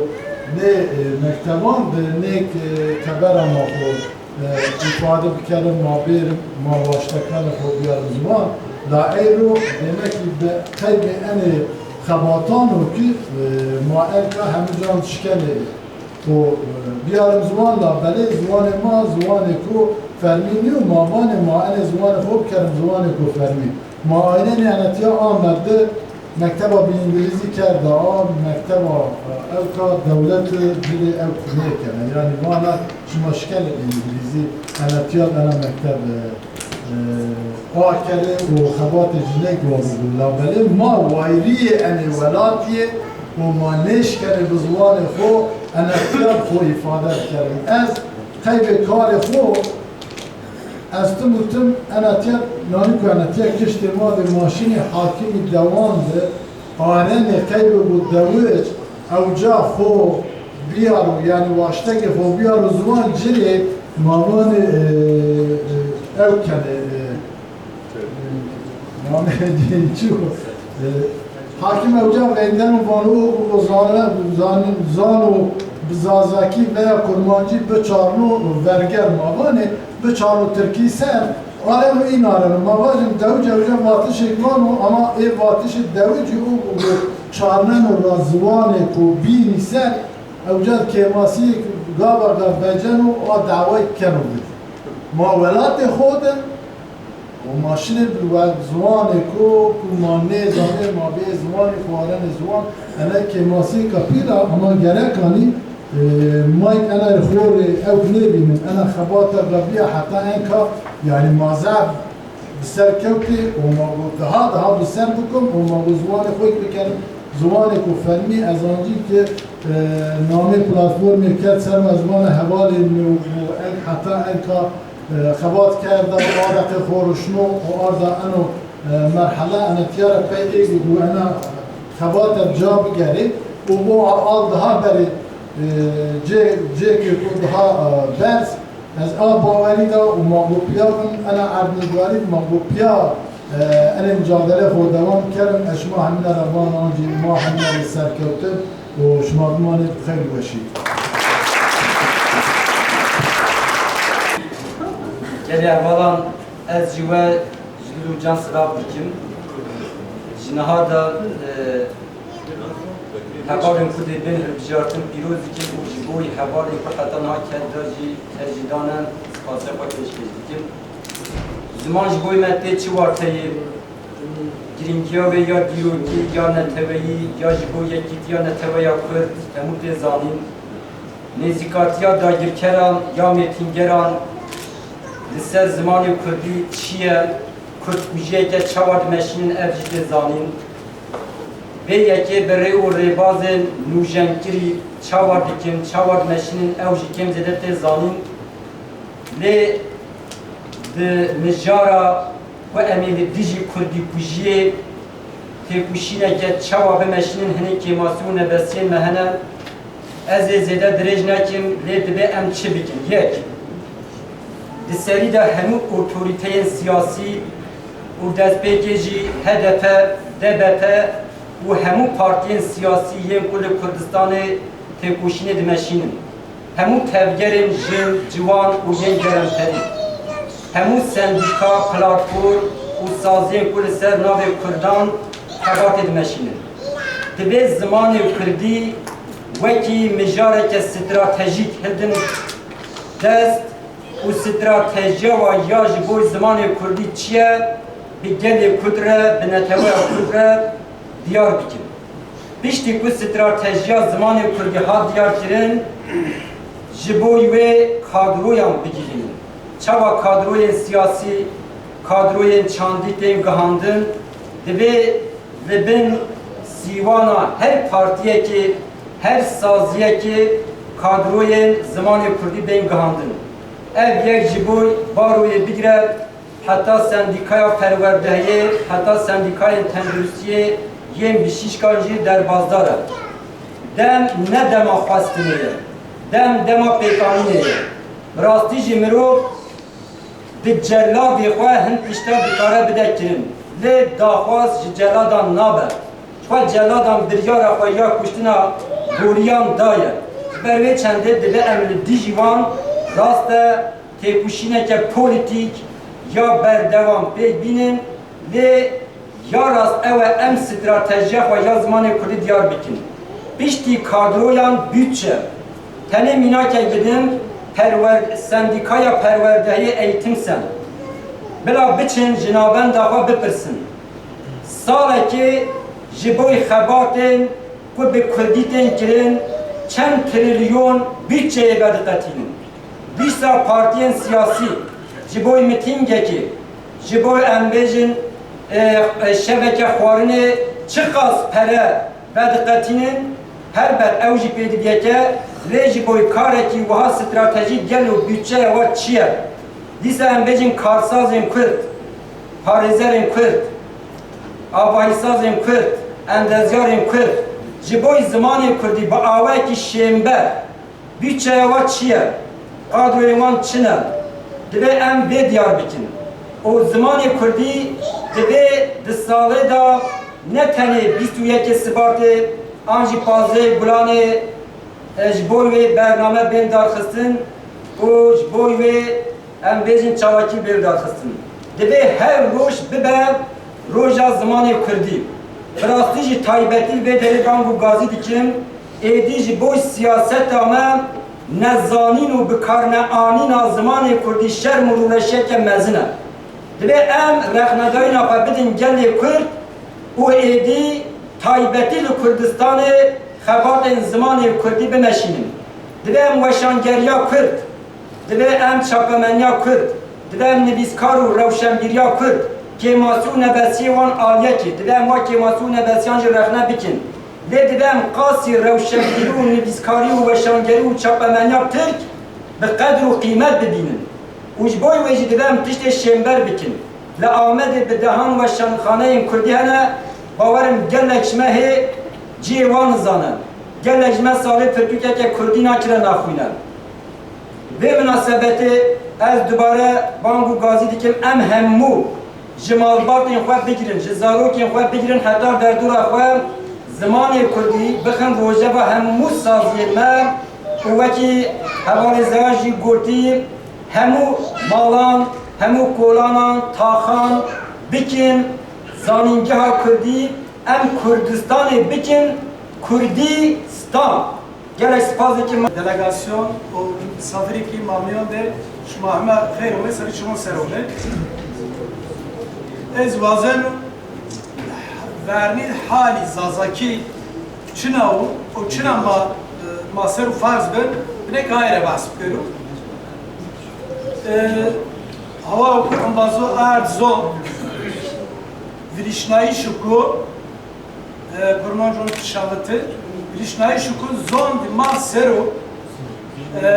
nê, e, mekteban de, nê, e, tebera ma xwe, e, îfade bikerin, ma bêrin, ma waştekanê xwe biyarin ziwan. La eyro demekî bi qeybê enê xebatan û ki, e, ma erka hemû can şikelê. Ku, e, biyarim ziwan la belê ziwanê ma ziwanê ku fermî nîyo, ma vanê ma enê ziwanê xwe bikerim ziwanê ku fermî. Ma aynenê enetiya Amed de mekteba bi îngilîzî kerda a, mekteba, e, ewka dewlet cilê ew nêkene. Yanî vana şima şikene îngilîzî enetiya ena mekteb, e, e, akerê û xebatê jinek wazibû. Labelê ma wayriyê enê welatiyê û ma nêşkenê bi ziwanê xwe enetiya xwe îfade bikerim. Ez qeybê karê xwe, ez tim û tim enetiya nanî ku enetiya kiştê ma de maşînê hakimî dewan de arenê qeybê bû dewic ewca xwe biyaro, yanî waştekê xwe biyaro ziwan cilê mavanê, e, e, ew kenê, e, namê çi o? E, hakim ewca vengeno vano o zane, zan-, zano bi zazakî veya kurmancî biçarno verger mavanê, biçarno tirkî ser, areno î nareno. Ma vajin dewic ewca vatişek vano, ama ê vatişê dewicî o, o çarneno ra ziwanê ku bînî ser, ewca kêmasiyê gava gav veceno a dawayê keno bid. Ma welatê xwe de û ma şinê bi we-, ziwanê ku, ku ma nêzanê, ma bê ziwanê xwarenê ziwan, ene kêmasiyê kapî de, ama gerekanî, e, mayk ena xorê ew nêbînin, ena xebata gaviya heta enka, yanî ma zaf bi ser kewtê û ma got daha, daha bi ser bikim û ma got ziwanê xwe bikerim ziwanê ku fermî ez ancî ki, e, namê platformê ket ser me ziwana hevalê min û, û en heta enka, e, xebat kerda, areqê xwe ruşno û arda eno, e, merhele enetiya re pey êgî û ena xebate ca bigerê û bo al daha berê, e, cê, cêkê ku daha, e, berz. Ez a bawerî de û ma ku piya bin, ena erdnîgarî ma ku piya, e, enê mucadele xwe dewam kerin, ez şima hemîne re van ancî ma hemîne re serkewtin û şima bimanê bi xeyr û weşî. Gelî hevalan, ez jî we ji dil û can silav dikim. Ji niha de, e, Hevalên ku dê bên hilbijartin pîroz dikim û ji bo wî hevalên ku heta niha ked de jî tecrîdan in, spasê xwe pêşkêş dikim. Ziman ji bo me tê çi wateyê? Girîngiya wê ya dîrokî, ya neteweyî, ya ji bo yekîtiya neteweya Kurd, hemû tê zanîn. Nêzîkatiya dagirkeran ya mêtingeran li ser zimanê Kurdî çi ye? Kurdkujiyeke çawa dimeşînin, ev jî tê zanîn. Vê yekê bi rê û rêbazên nûjenkirî çawa dikin, çawa dimeşînin, ew jî kêm zêde tê zanîn. Lê di mijara ku em ê li dijî kurdîkujiyê têkoşîneke çawa bimeşînin, hinek kêmasî û nebesiyên me hene. Ez ê zêde dirêj nekim, lê divê em çi bikin? Yek, di serî de hemû otorîteyên siyasî û destpêkê jî H D P, D B P û hemû partiyên siyasî yên ku li Kurdistanê têkoşînê dimeşînin, hemû tevgerên jin, ciwan û yên gerenperî, hemû sendîka, platform û saziyên ku li ser navê Kurdan xebatê dimeşînin, divê zimanê Kurdî wekî mijareke stratejîk hildin dest û stratejiya wa ya ji bo zimanê Kurdî çi ye, bi gelê Kurd re, bi neteweya Kurd re diyar bikin. Piştî ku stratejiya zimanê Kurdî hat diyarkirin, ji bo wê kadroyan bigihînin. Çawa kadroyên siyasî, kadroyên çandî tên gihandin, divê li bin sîwana her partiyekê, her saziyekê kadroyên zimanê Kurdî bên gihandin. Ev yek ji bo baroyê bigire heta sendîkaya perwerdehiyê, heta sendîkayên tenduristiyê yên bijîşkan jî derbasdar e. Dem ne dema xwestinê ye. Dem dema pêkanînê ye. Bi rastî jî mirov di celadê xwe hin tişta dikare bide kirin. Lê daxwaz ji celadan nabe. Xwe celadan biryara xwe ya kuştina goriyan daye. Ji ber vê çendê divê em li dijî wan rast e têkoşîneke polîtîk ya berdewam pêk bînin, lê ya rast ew e em stratejiya xwe ya zimanê Kurdî diyar bikin. Piştî kadroyan, budçe. Tenê mînakek bidim, perwer-, sendîkaya perwerdehiyê Eğitim Sen. Bila biçin ji navenda xwe bipirsin. Salekê ji bo xebatên ku bi Kurdî tên kirin çend trilyon budçeyê vediqetînin. Dîsa partiyên siyasî ji bo mitîngekê, ji bo em bêjin, e, e, şeveke xwarinê çiqas pere vediqetînin, helbet ew jî pêdiviyeke, lê ji bo karekî wiha stratejîk gelo budçeya we çi ye? Dîsa em bêjin karsazên Kurd, parêzerên Kurd, avahîsazên Kurd, endezyarên Kurd, ji bo zimanê Kurdî bi awayekî şênber, budçeya we çi ye? Kadroyên wan çi ne? Divê em vê diyar bikin. Û zimanê Kurdî divê di salê de ne tenê bîst û yekê Sibatê an jî pazdehê Gulanê, e, ji bo wê bername bên darxistin û ji bo wê em bêjin çalakî bê darxistin. Divê her roj bibe roja zimanê Kurdî. Bi rastî jî taybetî li vê derê bang û gazî dikim, êdî ji bo siyaseta me nezanîn û bikarneanîna zimanê Kurdî şerm û rûreşiyeke mezin e. Divê em rexnedayîna xwe bidin gelê Kurd û êdî taybetî li Kurdistanê xebatên zimanê Kurdî bimeşînin. Divê em weşangeriya Kurd, divê em çapemeniya Kurd, divê em nivîskar û rewşenbîriya Kurd, kêmasî û nebesiyê wan aliyekê, divê em wa kêmasî û nebesiyan jî rexne bikin. Lê divê em qasî rewşenbîrî û nivîskarî û weşangerî û çapemeniya Tirk bi qedr û qîmet bibînin. Û ji bo wê jî divê em tiştê şênber bikin. Li Amedê bi dehan weşanxaneyên Kurdî hene, bawerim gelek ji me hê cihê wan nizane. Gelek ji me salê pirtûkeke Kurdî nakire naxwîne. Vê minasebetê ez dubare bang û gazî dikim, em hemû ji malbatên xwe bigirin, ji zarokên xwe bigirin heta derdora xwe zimanê Kurdî bixin rojeva hemû saziyên me û wekî hevalê Zeya jî gotî, hemû malan, hemû kolanan, taxan bikin zanîngeha Kurdî. Em Kurdistanê bikin Kurdistan. Gelek spasê me. Delegasyon û misafirekî mamiyan de şima heme xeyr û xêr şima ser û xêr. Ez wazen vernî halî Zazakî çina û, û çina ma, ma ser û farz bin, binek aye re behs bikerim. E, Hawa ku embazo erd zon, vilişnayîş ku, e, kurmancon şaviti, vilişnayîş ku zon di ma ser û, e,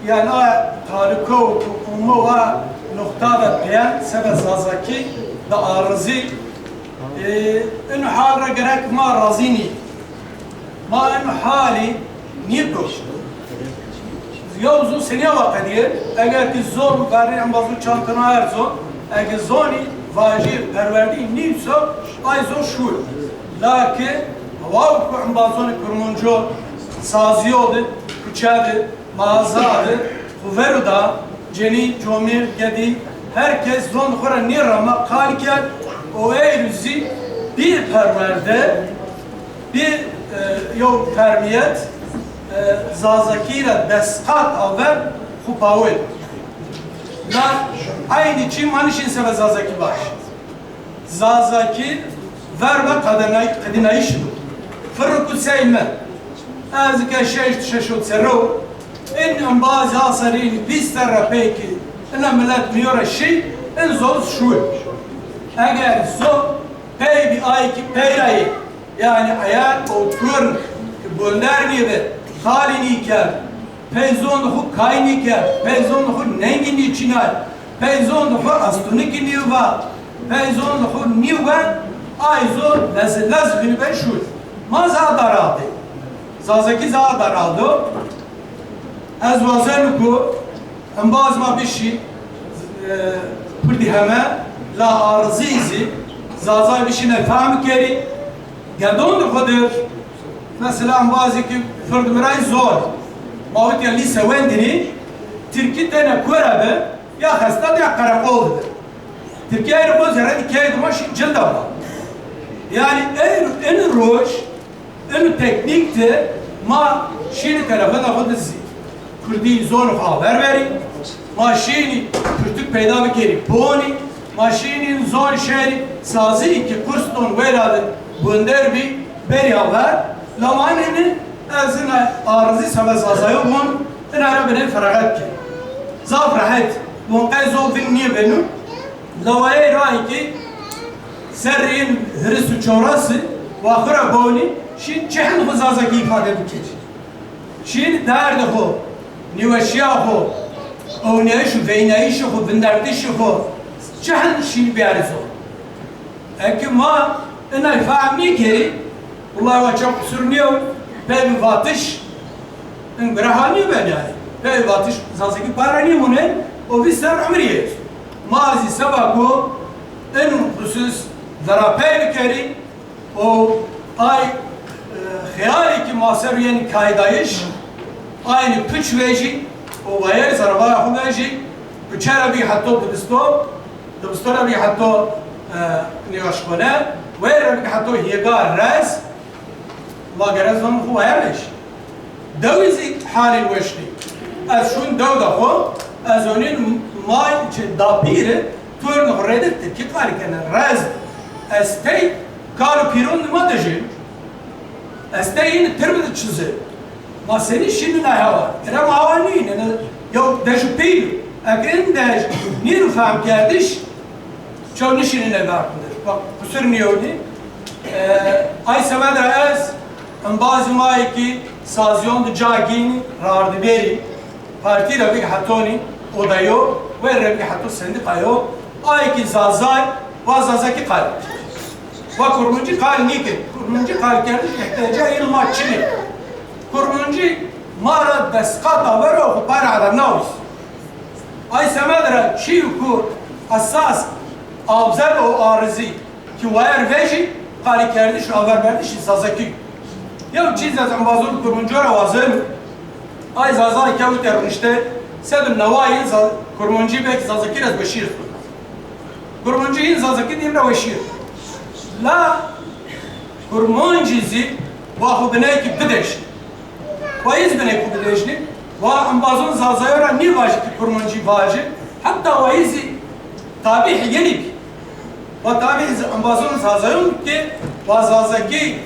yani a tariko ku umo a nokta ve peyen sebe Zazakî da arizî, e, in hal re gerek ma razî nî. Ma em halî nî ku. Yew zû seniya wa qediye, eger ki zon verê em bazû çantana her zon, eger zonî vajî perwerdî nîsa, ay zon şûr. Laki wa ku em bazonê kurmunco saziyo de, kuçe de, Maza de, xwe veru da, cenî, comîr, gedî, her kes zon xwe re nêrama qal kerd û ey rû zî bî perwerde, bî, e, yew fermiyet, e, Zazakî re destqat aver xwe pawên. Na eynî çî ma nişîn sebe Zazakî baş. Zazakî verbe qedenay-, qedînayîş do. Firrû ku sey me. Ez ke şeş, şeş û serro, in embazî a serîn bîst serre pêkî, ina milet miyore şî, in zon şû. Eger zon pey bî ayekî peyrayê, yani eyer û turn ki bonder nî be, xalî nî kerd, Peyzon xwe kaynî ke, peyzon xwe nengî nî çînay, peyzon xwe astunikî nî va, peyzon xwe nî we, ay zon lez lez vî be şûr. Ma za daralde. Zazakî za daraldo. Ez wazen ku embaz ma bişî, e, Kurdî heme, la arzî zî, Zazay bişîne fehm kerî, Gedon di xwe dir, mesela, embazê ki fir di mirayî zor, ma witiya lîse wendinî, Tirkî têne kore bi, ya xestat ya qereqol dibi. Tirkî ey xwe zerre di key dima şî cilda ba. Yani ey, in roj, in teknîk de ma şînî telefona xwe dizî. Kurdî zon xwe haber verî. Ma şînî pirtûk peyda bikerî ponî. Ma şînî zon şerî sazî ki kurston wêra de bonder bî beriya ver. Lamanê ne ez ina arzî sebe Zazayo bûn, ina re binê feraxet kir. Zaf rehet. Bon qey zon vin niye benu. Lawayê rayî ki serrîn hiris û çorasî, waxura bonî, şîn çi hin xwe Zazakî îfade bikir. Şîn derdê xwe, nîweşiya xwe, ewneyîş û veynayîşê xwe, vindertişê xwe, çi hin şîn biyarî zor. Eke ma inay fehm nîkerî, wulay wa çav qusur nîyo, pey bi vatiş, in bira hal nîyo ben yani. Pey bi vatiş, Zazakî para nîmûne, o vî ser umrî ye. Ma zî seba ku in xusus vera pey bikerî, û ay, e, xeyalekî ma ser yên kaydayîş, aynî piç vejî û wayerê zerevaya xwe vejî, piçe re bî heto dibisto, dibisto re bî heto, e, nêweşxane, wê re bî heto hêga rez, ma gere zon xwe wayer vejî. Dewî zî halê weş nî. Ez şûn dew de xwe, ez onîn may çi dapîre, torn xwe rêde tirkî qalî kene, rez. Ez tey kal û pîron nima de jî. Ez tey yîn tir bi çize. Ma senî şînin ay hewa. Kerem awa nî, ne, ne, yew dej û pîl. Eke in dej nîn fehm kerdiş, Çaw nişînine berxwedin. Bak, qusur nîyonî. Ee, ay semed re ez embazî mayekî saziyon di cagînî rardibêrî, partî re bik hetonî odayo, wê re bik heto sendîqayo, ayekî zazay, wa zazakî qal. Wa kurmancî qal nîkir. Kurmancî qal kerdiş îhtiyacê îl ma çinê. Kurmancî ma re destqata ver û xwe para re nawis. Ay semed re çî ku esas abzeb û arizî ki wayer vejî, qalîkerdiş û averberdiş zazakî. Yew çîz ez embazon kurmunco re wazim, ay zazay kewte rûnişte, sed û newayî za-, kurmuncî belkî zazakî re ez weşîr. Kurmuncî yîn zazakî dîn re weşîr. La kurmancî zî wa xwe binekî bidejin. Wa yî zî binekî bidejin. Wa embazon Zazayo ra nî vajî ki kurmancî vajin. Heta wa yî zî tabî yenî bî. Wa tabî zî embazon Zazayo ki wa Zazakî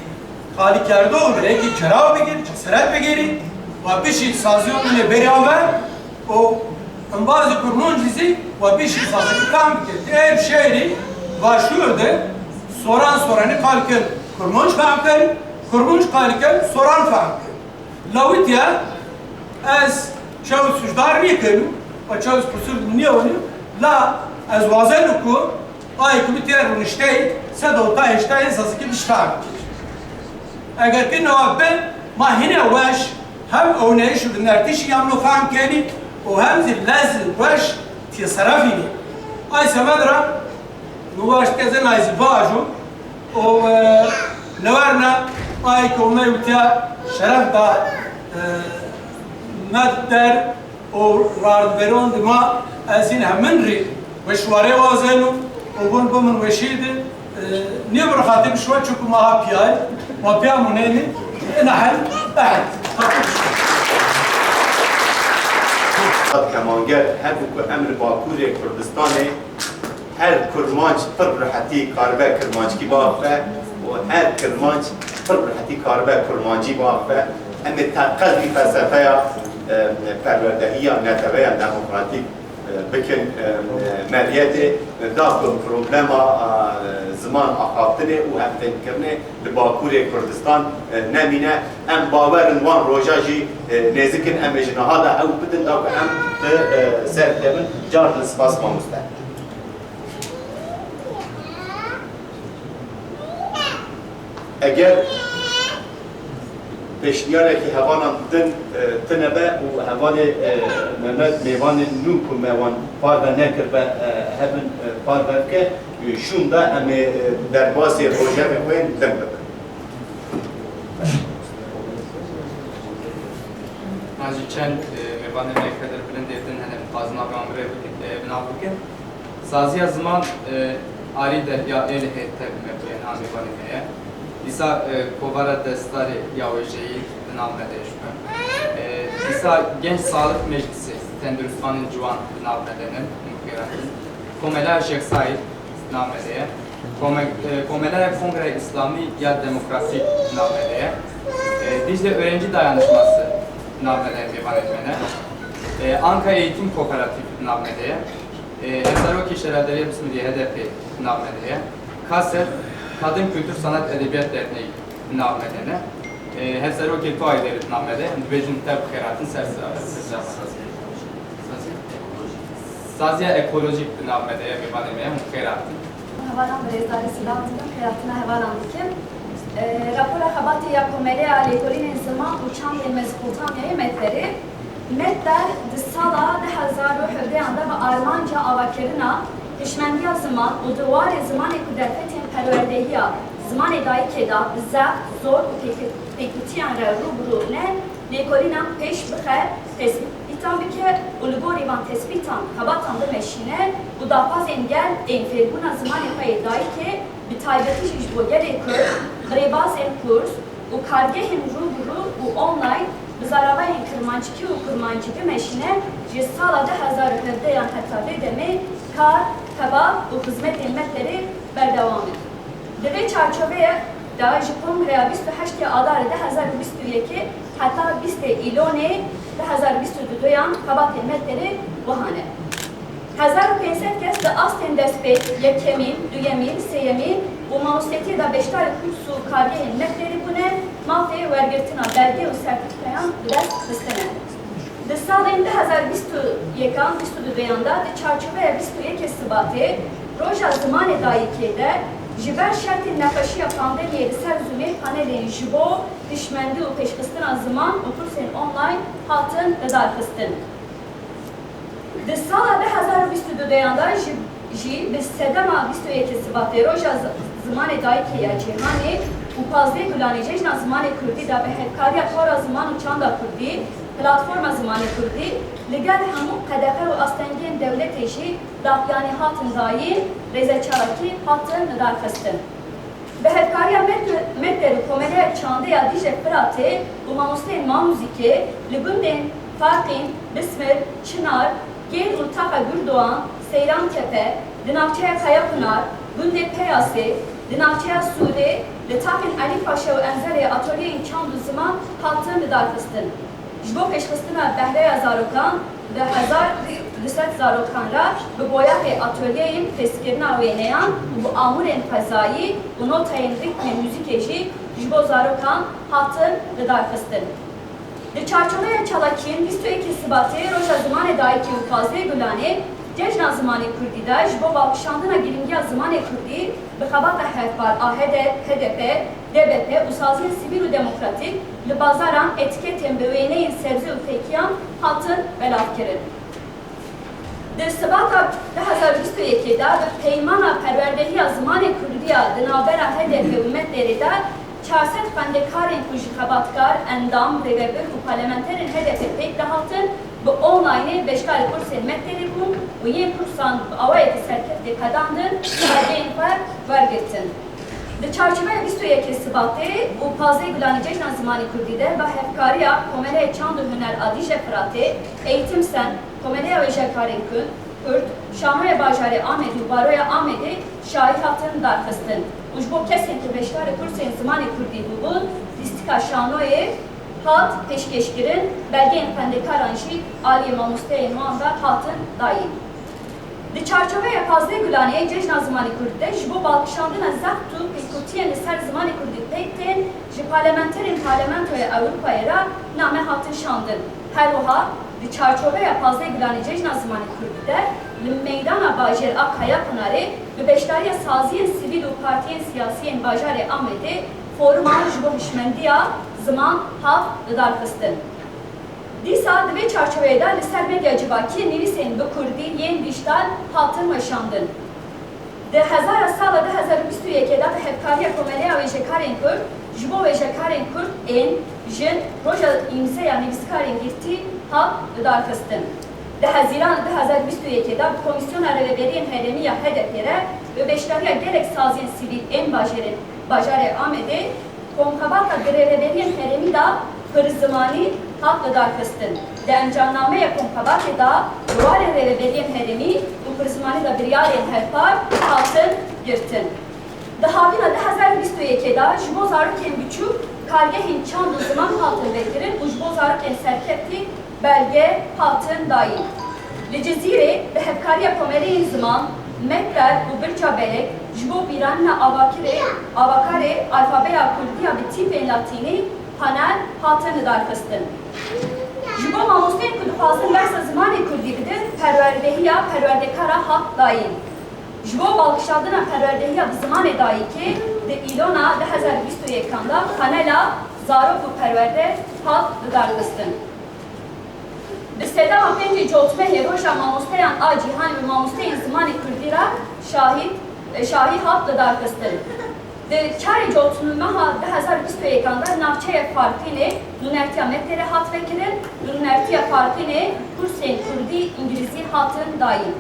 qalî kerdo û binekî çiraw bigir, ceseret bigirî. Wa bişî sazîyon min ê berî aver. û embazê kurmancî zî we bişî sazî tam bike. Di ev şehrî Başûr de soran soranî qal kin kurmanc fehm kin, kurmanc qal kin soran fehm kin. Lawitiya ez çaw sucdar nîkirim, we çaw qusur nîyewînim, la ez wazen ku ayê ku bi tê rûnişteyî sed û heyştayê sazî ki bişfehm kir. Eger ki newa bi ma hîne weş hem ewneyîş û dindertişî ya min fehm kenî û hem zî lez weş tê serefînî. Ay semed ra mi waşt ke zê nay zî vajo û, e, newerna ay ke me witiya şeref da, e, me der û rardveron dima ez hîn hemin rî weş warê wazenu û bun bi min weşî di, e, nîyo bi rixatê bi şuwe çuku ma ha piyay, ma piya muneni, ina hel, ehel. Xatir şuwe. Kemanger, her ku em li Bakurê Kurdistanê Her kurmanc pir rehetî karibe kirmanckî biaxive û her kirmanc pir rehetî karibe kurmancî biaxive. Em ê teqez vî felsefeya, e, perwerdehiya neteweya demokratîk, e, bikin, e, e, meriyetê, da ku problema, e, ziman axaftinê û hevfêmkirinê li Bakurê Kurdistan, e, nemîne. Em bawer in wan roja jî, e, nêzik in, em ê ji niha de hewl bidin da ku em bi, e, ser kevin. Car din spas mamoste. Eger pêşniyarekî hevalan din, e, tune be û hevalê, e, Mehmet mêvanên nû ku me wan parve nekiribe, e, hebin, e, parve bike, e, şûnda em ê, e, derbasê rojevê xwe yên din bibin. An jî çend, e, mêvanên me keder bilindê din hene, dixwazin navê wan bi rê bikin, e, bi nav bikin. Saziya ziman, e, arî de ya êlihê tev me bûye, namê vanê me ye. Dîsa, e, Kovara Destarê ya wêjeyî di nav me de ye ji me. E, dîsa Genç Sağlık Meclisi, tenduristvanên ciwan di nav me de ne, mixêratin. Komela Şêx Saîd di nav me de ye. Kome-, e, Komela Kongre İslami ya Demokrasî di nav me de ye. E, Dicle Öğrenci Dayanışması di nav me de ye, mêvanê me ne. E, Anka Eğitim Kooperatif di nav me de ye. E, Hevserokê Şerevdariya Bismilî, H D P, di nav me de ye. KASED, Kadın Kültür Sanat Edebiyat Derneği, di nav me de ne. E, Hevserokê TOA'yê de di nav me de. Em dibêjin tev bi xêr hatin ser sa-, ser sa-, Saziya Ekolojîk di nav me de ye, mêvanê me ye, hûn bi xêr hatin. Hevalan birêz, silav dikim, xêrhatina hevalan dikim. E, rapora xebatê ya Komeleya Lêkolînên Ziman û Çandên Mezopotamyayê, Metberê, Metber di sala du hezar û hevdehan de bi armanca avakirina hişmendiya ziman û di warê zimanê ku derfetên perwerdehiya zimanê dayikê de bi zeft, zor û pêk-, pêkûtiyan re rû bi rû ne, lêkolînan pêş bixe, tespîtan bike û li gorî van tespîtan xebatan bimeşîne û daxwazên gel ên fêrbûna zimanê xwe yê dayikê, bi taybetî jî ji bo gelê Kurd, bi rêbazên kurs û kargehên rû bi rû û online bi zaravayên kirmanckî û kurmancî bimeşîne, ji sala du hezar û hevdehan heta vê demê kar, xebat û xizmetên Metberê berdewam in. Di vê çarçoveyê de ji Kongreya bîst û heştê Adarê du hezar û bîst û yekê heta bîstê Îlonê du hezar û bîst û duyan xebatên Metberê wiha ne. Hezar û pênc sed kes di astên destpêk, yekemîn, duyemîn, sêyemîn û mamostetiyê de beşdarî kurs û kargehên Metberê bûne, mafê wergirtina belge û sertîfîkayan bi dest xistine. Di salên du hezar bîst û yekan, bîst û duyan de di çarçoveya bîst û yekê Sibatê, Roja Zimanê Dayikê de, ji ber şertên nexweşiya pandemiyê li ser Zoomê panelên ji bo hişmendî û pêşxistina ziman û kursên online hatin lidarxistin. Di sala du hezar û bîst û duyan de jî, jî bi sedema bîst û yekê Sibatê, Roja Z-, Zimanê Dayikê ya Cîhanê û pazdeh Gulanê Cejna Zimanê Kurdî de bi hevkariya Tora Ziman û Çanda Kurdî, Platforma Zimanê Kurdî, li gel hemû qedexe û astengiyên dewletê jî daxuyanî hatin dayîn, rêze çalakî hatin lidarxistin. Bi hevkariya Met-, Metder û Komeleya Çandê ya Dîcle Firatê û mamosteyên Mamûzîkê li gundên Farqîn, Bismil, Çinar, Gêl û Taxa Gurdogan, Seyran Tepe, di navçeya Kayapinar, gundê Peyasê, di navçeya Sûrê, li taxên Elî Paşa û Enzelê atolyeyên çand û ziman hatin lidarxistin. Ji bo pêşxistina behreya zarokan, bi hezar du sed zarokan re bi boyaxê atolyeyên piskirina wêneyan û bi amûrên xwezayî û noteyên rîtmên muzîkê jî ji bo zarokan hatin lidarxistin. Di çarçoveya çalakiyên bîst û yekê Sibatê, Roja Zimanê Dayikê û pazdehê Gulanê, Cejna Zimanê Kurdî de ji bo balkişandina girîngiya zimanê kurdî bi xebata hevpar a H D P, D B P û saziyên sivîl û demokratîk li bazaran etîketên bi wêneyên sebze û fêkiyan hatin belavkirin. Di Sibata du hezar û bîst û yekê de bi peymana perwerdehiya zimanê kurdî ya di navbera H D P û Metderê de çar sed xwendekarên ku ji xebatkar, endam, rêvebir û parlamenterên H D P pêk dihatin, bi onlaynê beşdarî kursên Metderê bûn û yên kursan bi awayekî serkeftî qedandin, belgeyên xwe wergirtin. Di çarçoveya bîst û yekê Sibatê û pazdehê Gulanê Cejna Zimanê Kurdî de bi hevkariya Komeleya Çand û Huner a Dîcle Firatê, Eğitim Sen, Komeleya Wêjekarên Kurd, Kurd, Şanoya Bajarê Amedê û Baroya Amedê şahî hatin darxistin û ji bo kesên ku beşdarî kursên zimanê kurdî bûbûn, lîstika şanoyê hat pêşkêşkirin, belgeyên xwendekaran jî aliyê mamosteyên wan ve hatin dayîn. Di çarçoveya pazdeh Gulanê Cejna Zimanê Kurdî de ji bo balkişandina zext û pêkûtiyên li ser zimanê kurdî pêk tên, ji parlamenterên Parlamentoya Ewropayê re name hatin şandin. Her wiha di çarçoveya pazdeh Gulanê Cejna Zimanê Kurdî de li meydana bajêr a Kayapınarê bi beşdariya saziyên sivîl û partiyên siyasî yên bajarê Amedê foruma ji bo hişmendiya ziman hat lidarxistin. Dîsa di vê çarçoveyê de li ser medya civakî nivîsên bi kurdî yên dîjtal hatin weşandin. Di hezara sala du hezar û bîst û yekê de bi hevkariya Komeleya Wêjekarên Kurd ji bo wêjekarên kurd ên jin roja îmzeya nivîskarên girtî hat lidarxistin. Di Hezîrana du hezar û bîst û yekê de bi Komîsyona Rêveberiyên Herêmî ya H D P re bi beşdariya gelek saziyên sivîl ên bajêrên, bajarê Amedê, komxebata di rêveberiyên herêmî de pirzimanî hat lidarxistin. Di encamnameya komxebatê de bi warên rêveberiyên herêmî û pirzimanî de biryarên hevpar hatin girtin. Di havîna du hezar û bîst û yekê de ji bo zarokên biçûk kargehên çand û ziman hatin vekirin û ji bo zarokên serkeftî belge hatin dayîn. Li Cizîrê bi hevkariya Komeleyên Ziman, Metder û Birca Belek ji bo pîranîna avakirê, avakarê alfabeya kurdî ya bi tîpên latînî panel hatin lidarxistin. Ji bo mamosteyên ku dixwazin dersa zimanê kurdî bidin, perwerdehiya perwerdekara hat dayîn. Ji bo balkişandina perwerdehiya bi zimanê dayikê di Îlona du hezar û bîst û yekan de panela Zarok û Perwerde hat lidarxistin. Bi sedema pêncê Cotmehê Roja Mamosteyan a Cîhanê bi mamosteyên zimanê kurdî re şahî, şahî hat lidarxistin. Di çarê Cotmeha du hezar û bîst û yekan de navçeya Farqînê nûnertiya Metderê hat vekirin, nûnertiya Farqînê kursên kurdî, îngilîzî hatin dayîn.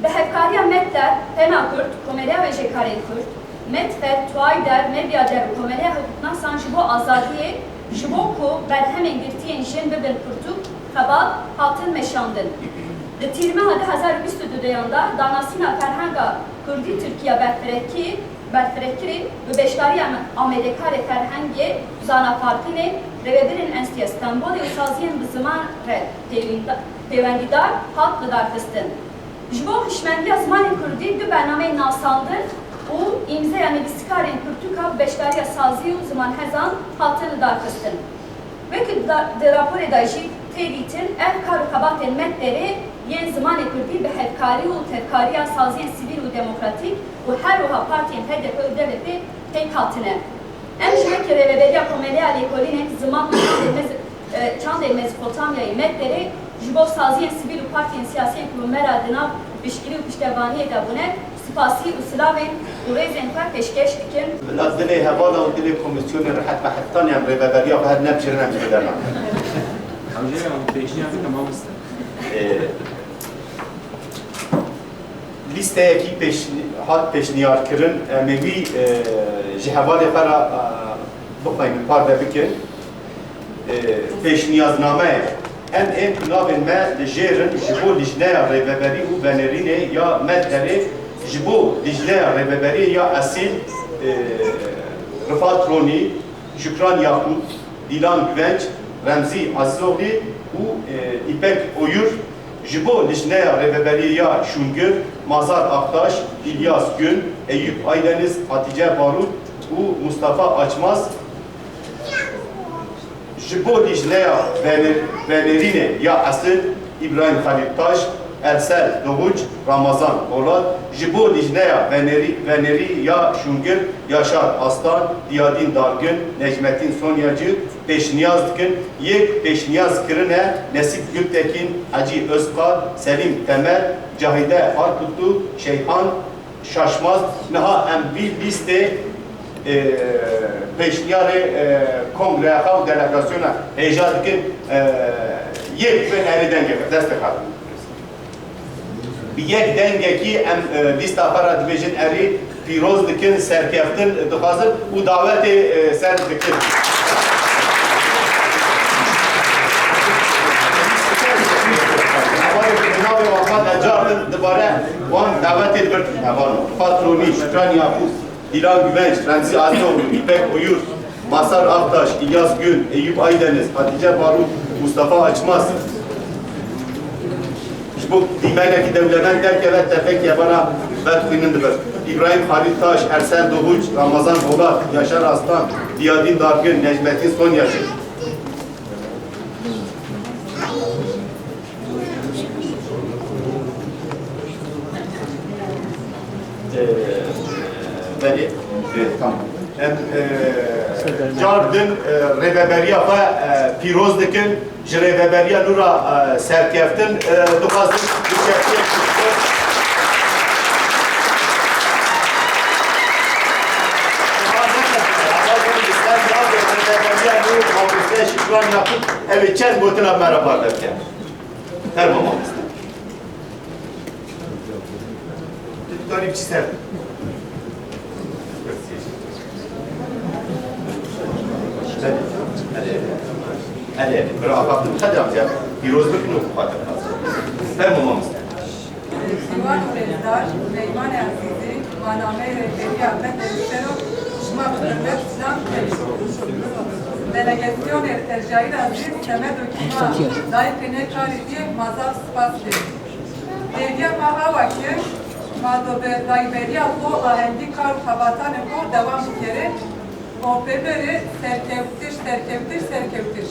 Bi hevkariya Metder, Pena Kurd, Komeleya Wêjekarên Kurd, Metfel, Tuayder, Medyader û Komeleya Hiqûqnasan ji bo Azadiyê, ji bo ku berhemên girtiyên jin bibin pirtûk, xebat hatin meşandin. Di Tîrmeha du hezar û bîst û duyan de danasîna ferhenga kurdî Tirkiye berfirekî, berfirekirî bi beşdariya amedekarê ferhengê û zana Farqînê, rêvebirên Enstîtuya Stenbolê û saziyên bi ziman re pêwînda-, pêwendîdar hat lidarxistin. Ji bo hişmendiya zimanê kurdî du bernameyên nasandin û îmzeya nivîskarên pirtûka bi beşdariya sazî û zimanhezan hatin lidarxistin. Wekî da-, di raporê de jî tê dîtin, ev kar û xebatên Metderê yên zimanê kurdî bi hevkarî û tevkariya saziyên sivîl û demokratîk û her wiha partiyên H D P û D B P pêk hatine. Em ji wekî Rêveberiya Komeleya Lêkolînên Ziman û Çandê Mez-, e, Çandê Mezopotamyayê, Metderê, ji bo saziyên sivîl û partiyên siyasiyên ku me re di nav piştgirî û piştevaniyê de bûne, spasî û silavên û rêzên xwe pêşkêş dikin. Bila dilê hevala û dilê komîsyonên rehet be, heta em rêveberiya xwe her nebijêrin, em jê bide nakin. Hewce ya pêşniyar bike mamoste. Ê, Lîsteyekî pêş-, hat pêşniyarkirin, em ê wî, e, ji hevalê xwe re, e, bixweynin, parve bikin. E, pêşniyaznameya. Em ê navên me li jêr in ji bo Lijneya Rêveberî û Venêrînê ya Medherê, ji bo Lijneya Rêveberiyê ya Esîl, e, Rifat Ronî, Şükran Yakûp, Dîlan Güvenç, Remzî Azîzoglî û, e, Îpek Oyur, ji bo Lijneya Rêveberiyê ya Şûngir, Mazhar Aktaş, Îlyas Gün, Eyüp Aydeniz, Hatice Barut û Mustafa Açmaz, ji bo Lijneya Vener-, Venêrînê ya Esîl, Îbrahîm Xelîl Taş, Ersel Doğuç, Ramazan Polat, ji bo Lijneya Venêrî-, Venêrî ya Şûngir, Yaşar Aslan, Diyadîn Dargin, Necmettin Sonyacı pêşniyaz dikin. Yek pêşniyaz kirine Nesîp Gültekin, Hecî Özkar, Selîm Temel, Cahide Harputlu, Şeyhan Şaşmaz. Niha em vî lîstê, e, pêşniyarê, e, kongreya xwe û delegasyona hêja dikin, e, yek bi erê dengê xwe, destê xwe. Bi yek dengekî em, e, lîsta xwe re dibêjin erê, pîroz dikin, serkeftin dixwazin û dawetê, e, ser dikin. Navê wan xwe de car din dibare wan dawetê dibir hevalno. Patronî, Şükran Yakûp, Dîlan Güvenç, Remzî Azîzoglî, Îpek Oyur, Mazhar Aktaş, Îlyas Gün, Eyüp Aydeniz, Hatice Barut, Mustafa Açmaz. Ji bo dîmenekî dewlemend derkeve, tevekî hevala vedixwînin dibir. Îbrahîm Xalîl Taş, Ersel Doğuç, Ramazan Polat, Yaşar Aslan, Diyadîn Dargin, Necmettin Sonyacı. Ee, belê. Evet, tamam. Em, e, car din, e, rêveberiya xwe, e, pîroz dikin. Ji rêveberiya nû re, e, serkeftin, e, dixwazin. Ev ê çend gotina me re parve bike. Fermo mamoste. Tu dikarî biçî ser. Hadi, hadi, hadi. Hadi, hadi. Bira, bak, hadi amca. Pîroz bikin û xatir. Fermo mamoste. Sîwan û rêzdar, meymanê ezîzî, ma nameyê rêveberiya Medherê Serok, şima bi hurmet silam dikin. Delegasyonê erjayî ra zî semed û kîma dayikê nê karî dî ma zaf spas dikin. Hêviya ma awa ke ma do bi rayîberiya xo ahengî kar û xebatanê xo dewam bikerê û pê berê serkewtiş, serkewtiş, serkewtiş.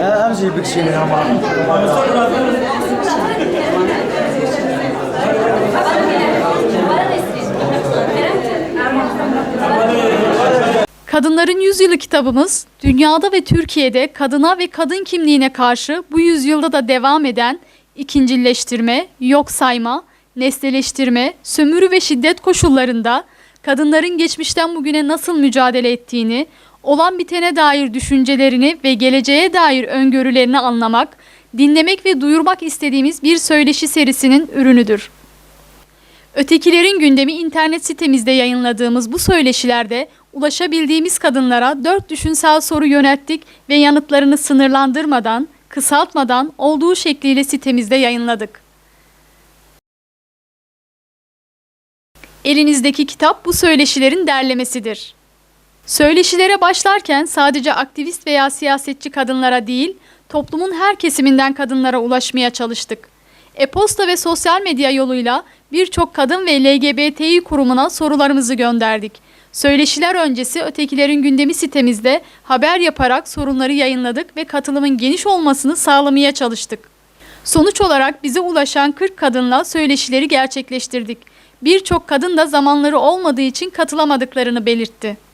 Em jî bikişînin ama. Kadınların Yüzyılı kitabımız, dünyada ve Türkiye'de kadına ve kadın kimliğine karşı bu yüzyılda da devam eden ikincilleştirme, yok sayma, nesneleştirme, sömürü ve şiddet koşullarında kadınların geçmişten bugüne nasıl mücadele ettiğini, olan bitene dair düşüncelerini ve geleceğe dair öngörülerini anlamak, dinlemek ve duyurmak istediğimiz bir söyleşi serisinin ürünüdür. Ötekilerin Gündemi internet sitemizde yayınladığımız bu söyleşilerde ulaşabildiğimiz kadınlara dört düşünsel soru yönelttik ve yanıtlarını sınırlandırmadan, kısaltmadan, olduğu şekliyle sitemizde yayınladık. Elinizdeki kitap bu söyleşilerin derlemesidir. Söyleşilere başlarken sadece aktivist veya siyasetçi kadınlara değil, toplumun her kesiminden kadınlara ulaşmaya çalıştık. E-posta ve sosyal medya yoluyla birçok kadın ve L G B T İ kurumuna sorularımızı gönderdik. Söyleşiler öncesi Ötekilerin Gündemi sitemizde haber yaparak sorunları yayınladık ve katılımın geniş olmasını sağlamaya çalıştık. Sonuç olarak bize ulaşan kırk kadınla söyleşileri gerçekleştirdik. Birçok kadın da zamanları olmadığı için katılamadıklarını belirtti.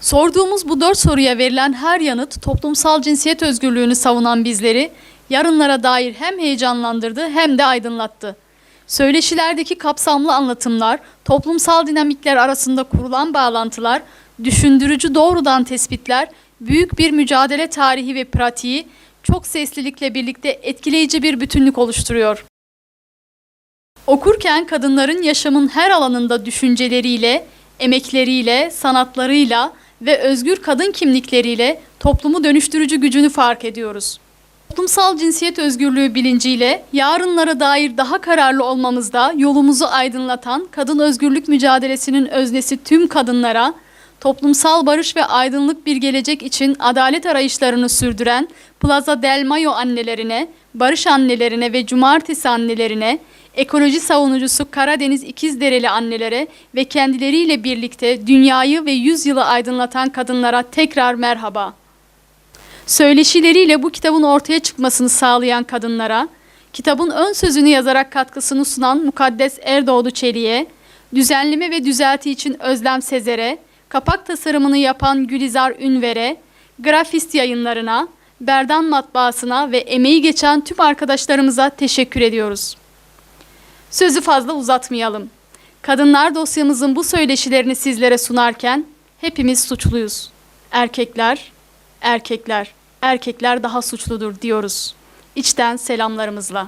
Sorduğumuz bu dört soruya verilen her yanıt toplumsal cinsiyet özgürlüğünü savunan bizleri yarınlara dair hem heyecanlandırdı hem de aydınlattı. Söyleşilerdeki kapsamlı anlatımlar, toplumsal dinamikler arasında kurulan bağlantılar, düşündürücü doğrudan tespitler, büyük bir mücadele tarihi ve pratiği çok seslilikle birlikte etkileyici bir bütünlük oluşturuyor. Okurken kadınların yaşamın her alanında düşünceleriyle, emekleriyle, sanatlarıyla ve özgür kadın kimlikleriyle toplumu dönüştürücü gücünü fark ediyoruz. Toplumsal cinsiyet özgürlüğü bilinciyle yarınlara dair daha kararlı olmamızda yolumuzu aydınlatan kadın özgürlük mücadelesinin öznesi tüm kadınlara, toplumsal barış ve aydınlık bir gelecek için adalet arayışlarını sürdüren Plaza del Mayo annelerine, barış annelerine ve cumartesi annelerine, ekoloji savunucusu Karadeniz İkizdereli annelere ve kendileriyle birlikte dünyayı ve yüzyılı aydınlatan kadınlara tekrar merhaba. Söyleşileriyle bu kitabın ortaya çıkmasını sağlayan kadınlara, kitabın ön sözünü yazarak katkısını sunan Mukaddes Erdoğdu Çelik'e, düzenleme ve düzelti için Özlem Sezer'e, kapak tasarımını yapan Gülizar Ünver'e, Grafist Yayınlarına, Berdan Matbaası'na ve emeği geçen tüm arkadaşlarımıza teşekkür ediyoruz. Sözü fazla uzatmayalım. Kadınlar dosyamızın bu söyleşilerini sizlere sunarken hepimiz suçluyuz. Erkekler, erkekler, erkekler daha suçludur diyoruz. İçten selamlarımızla.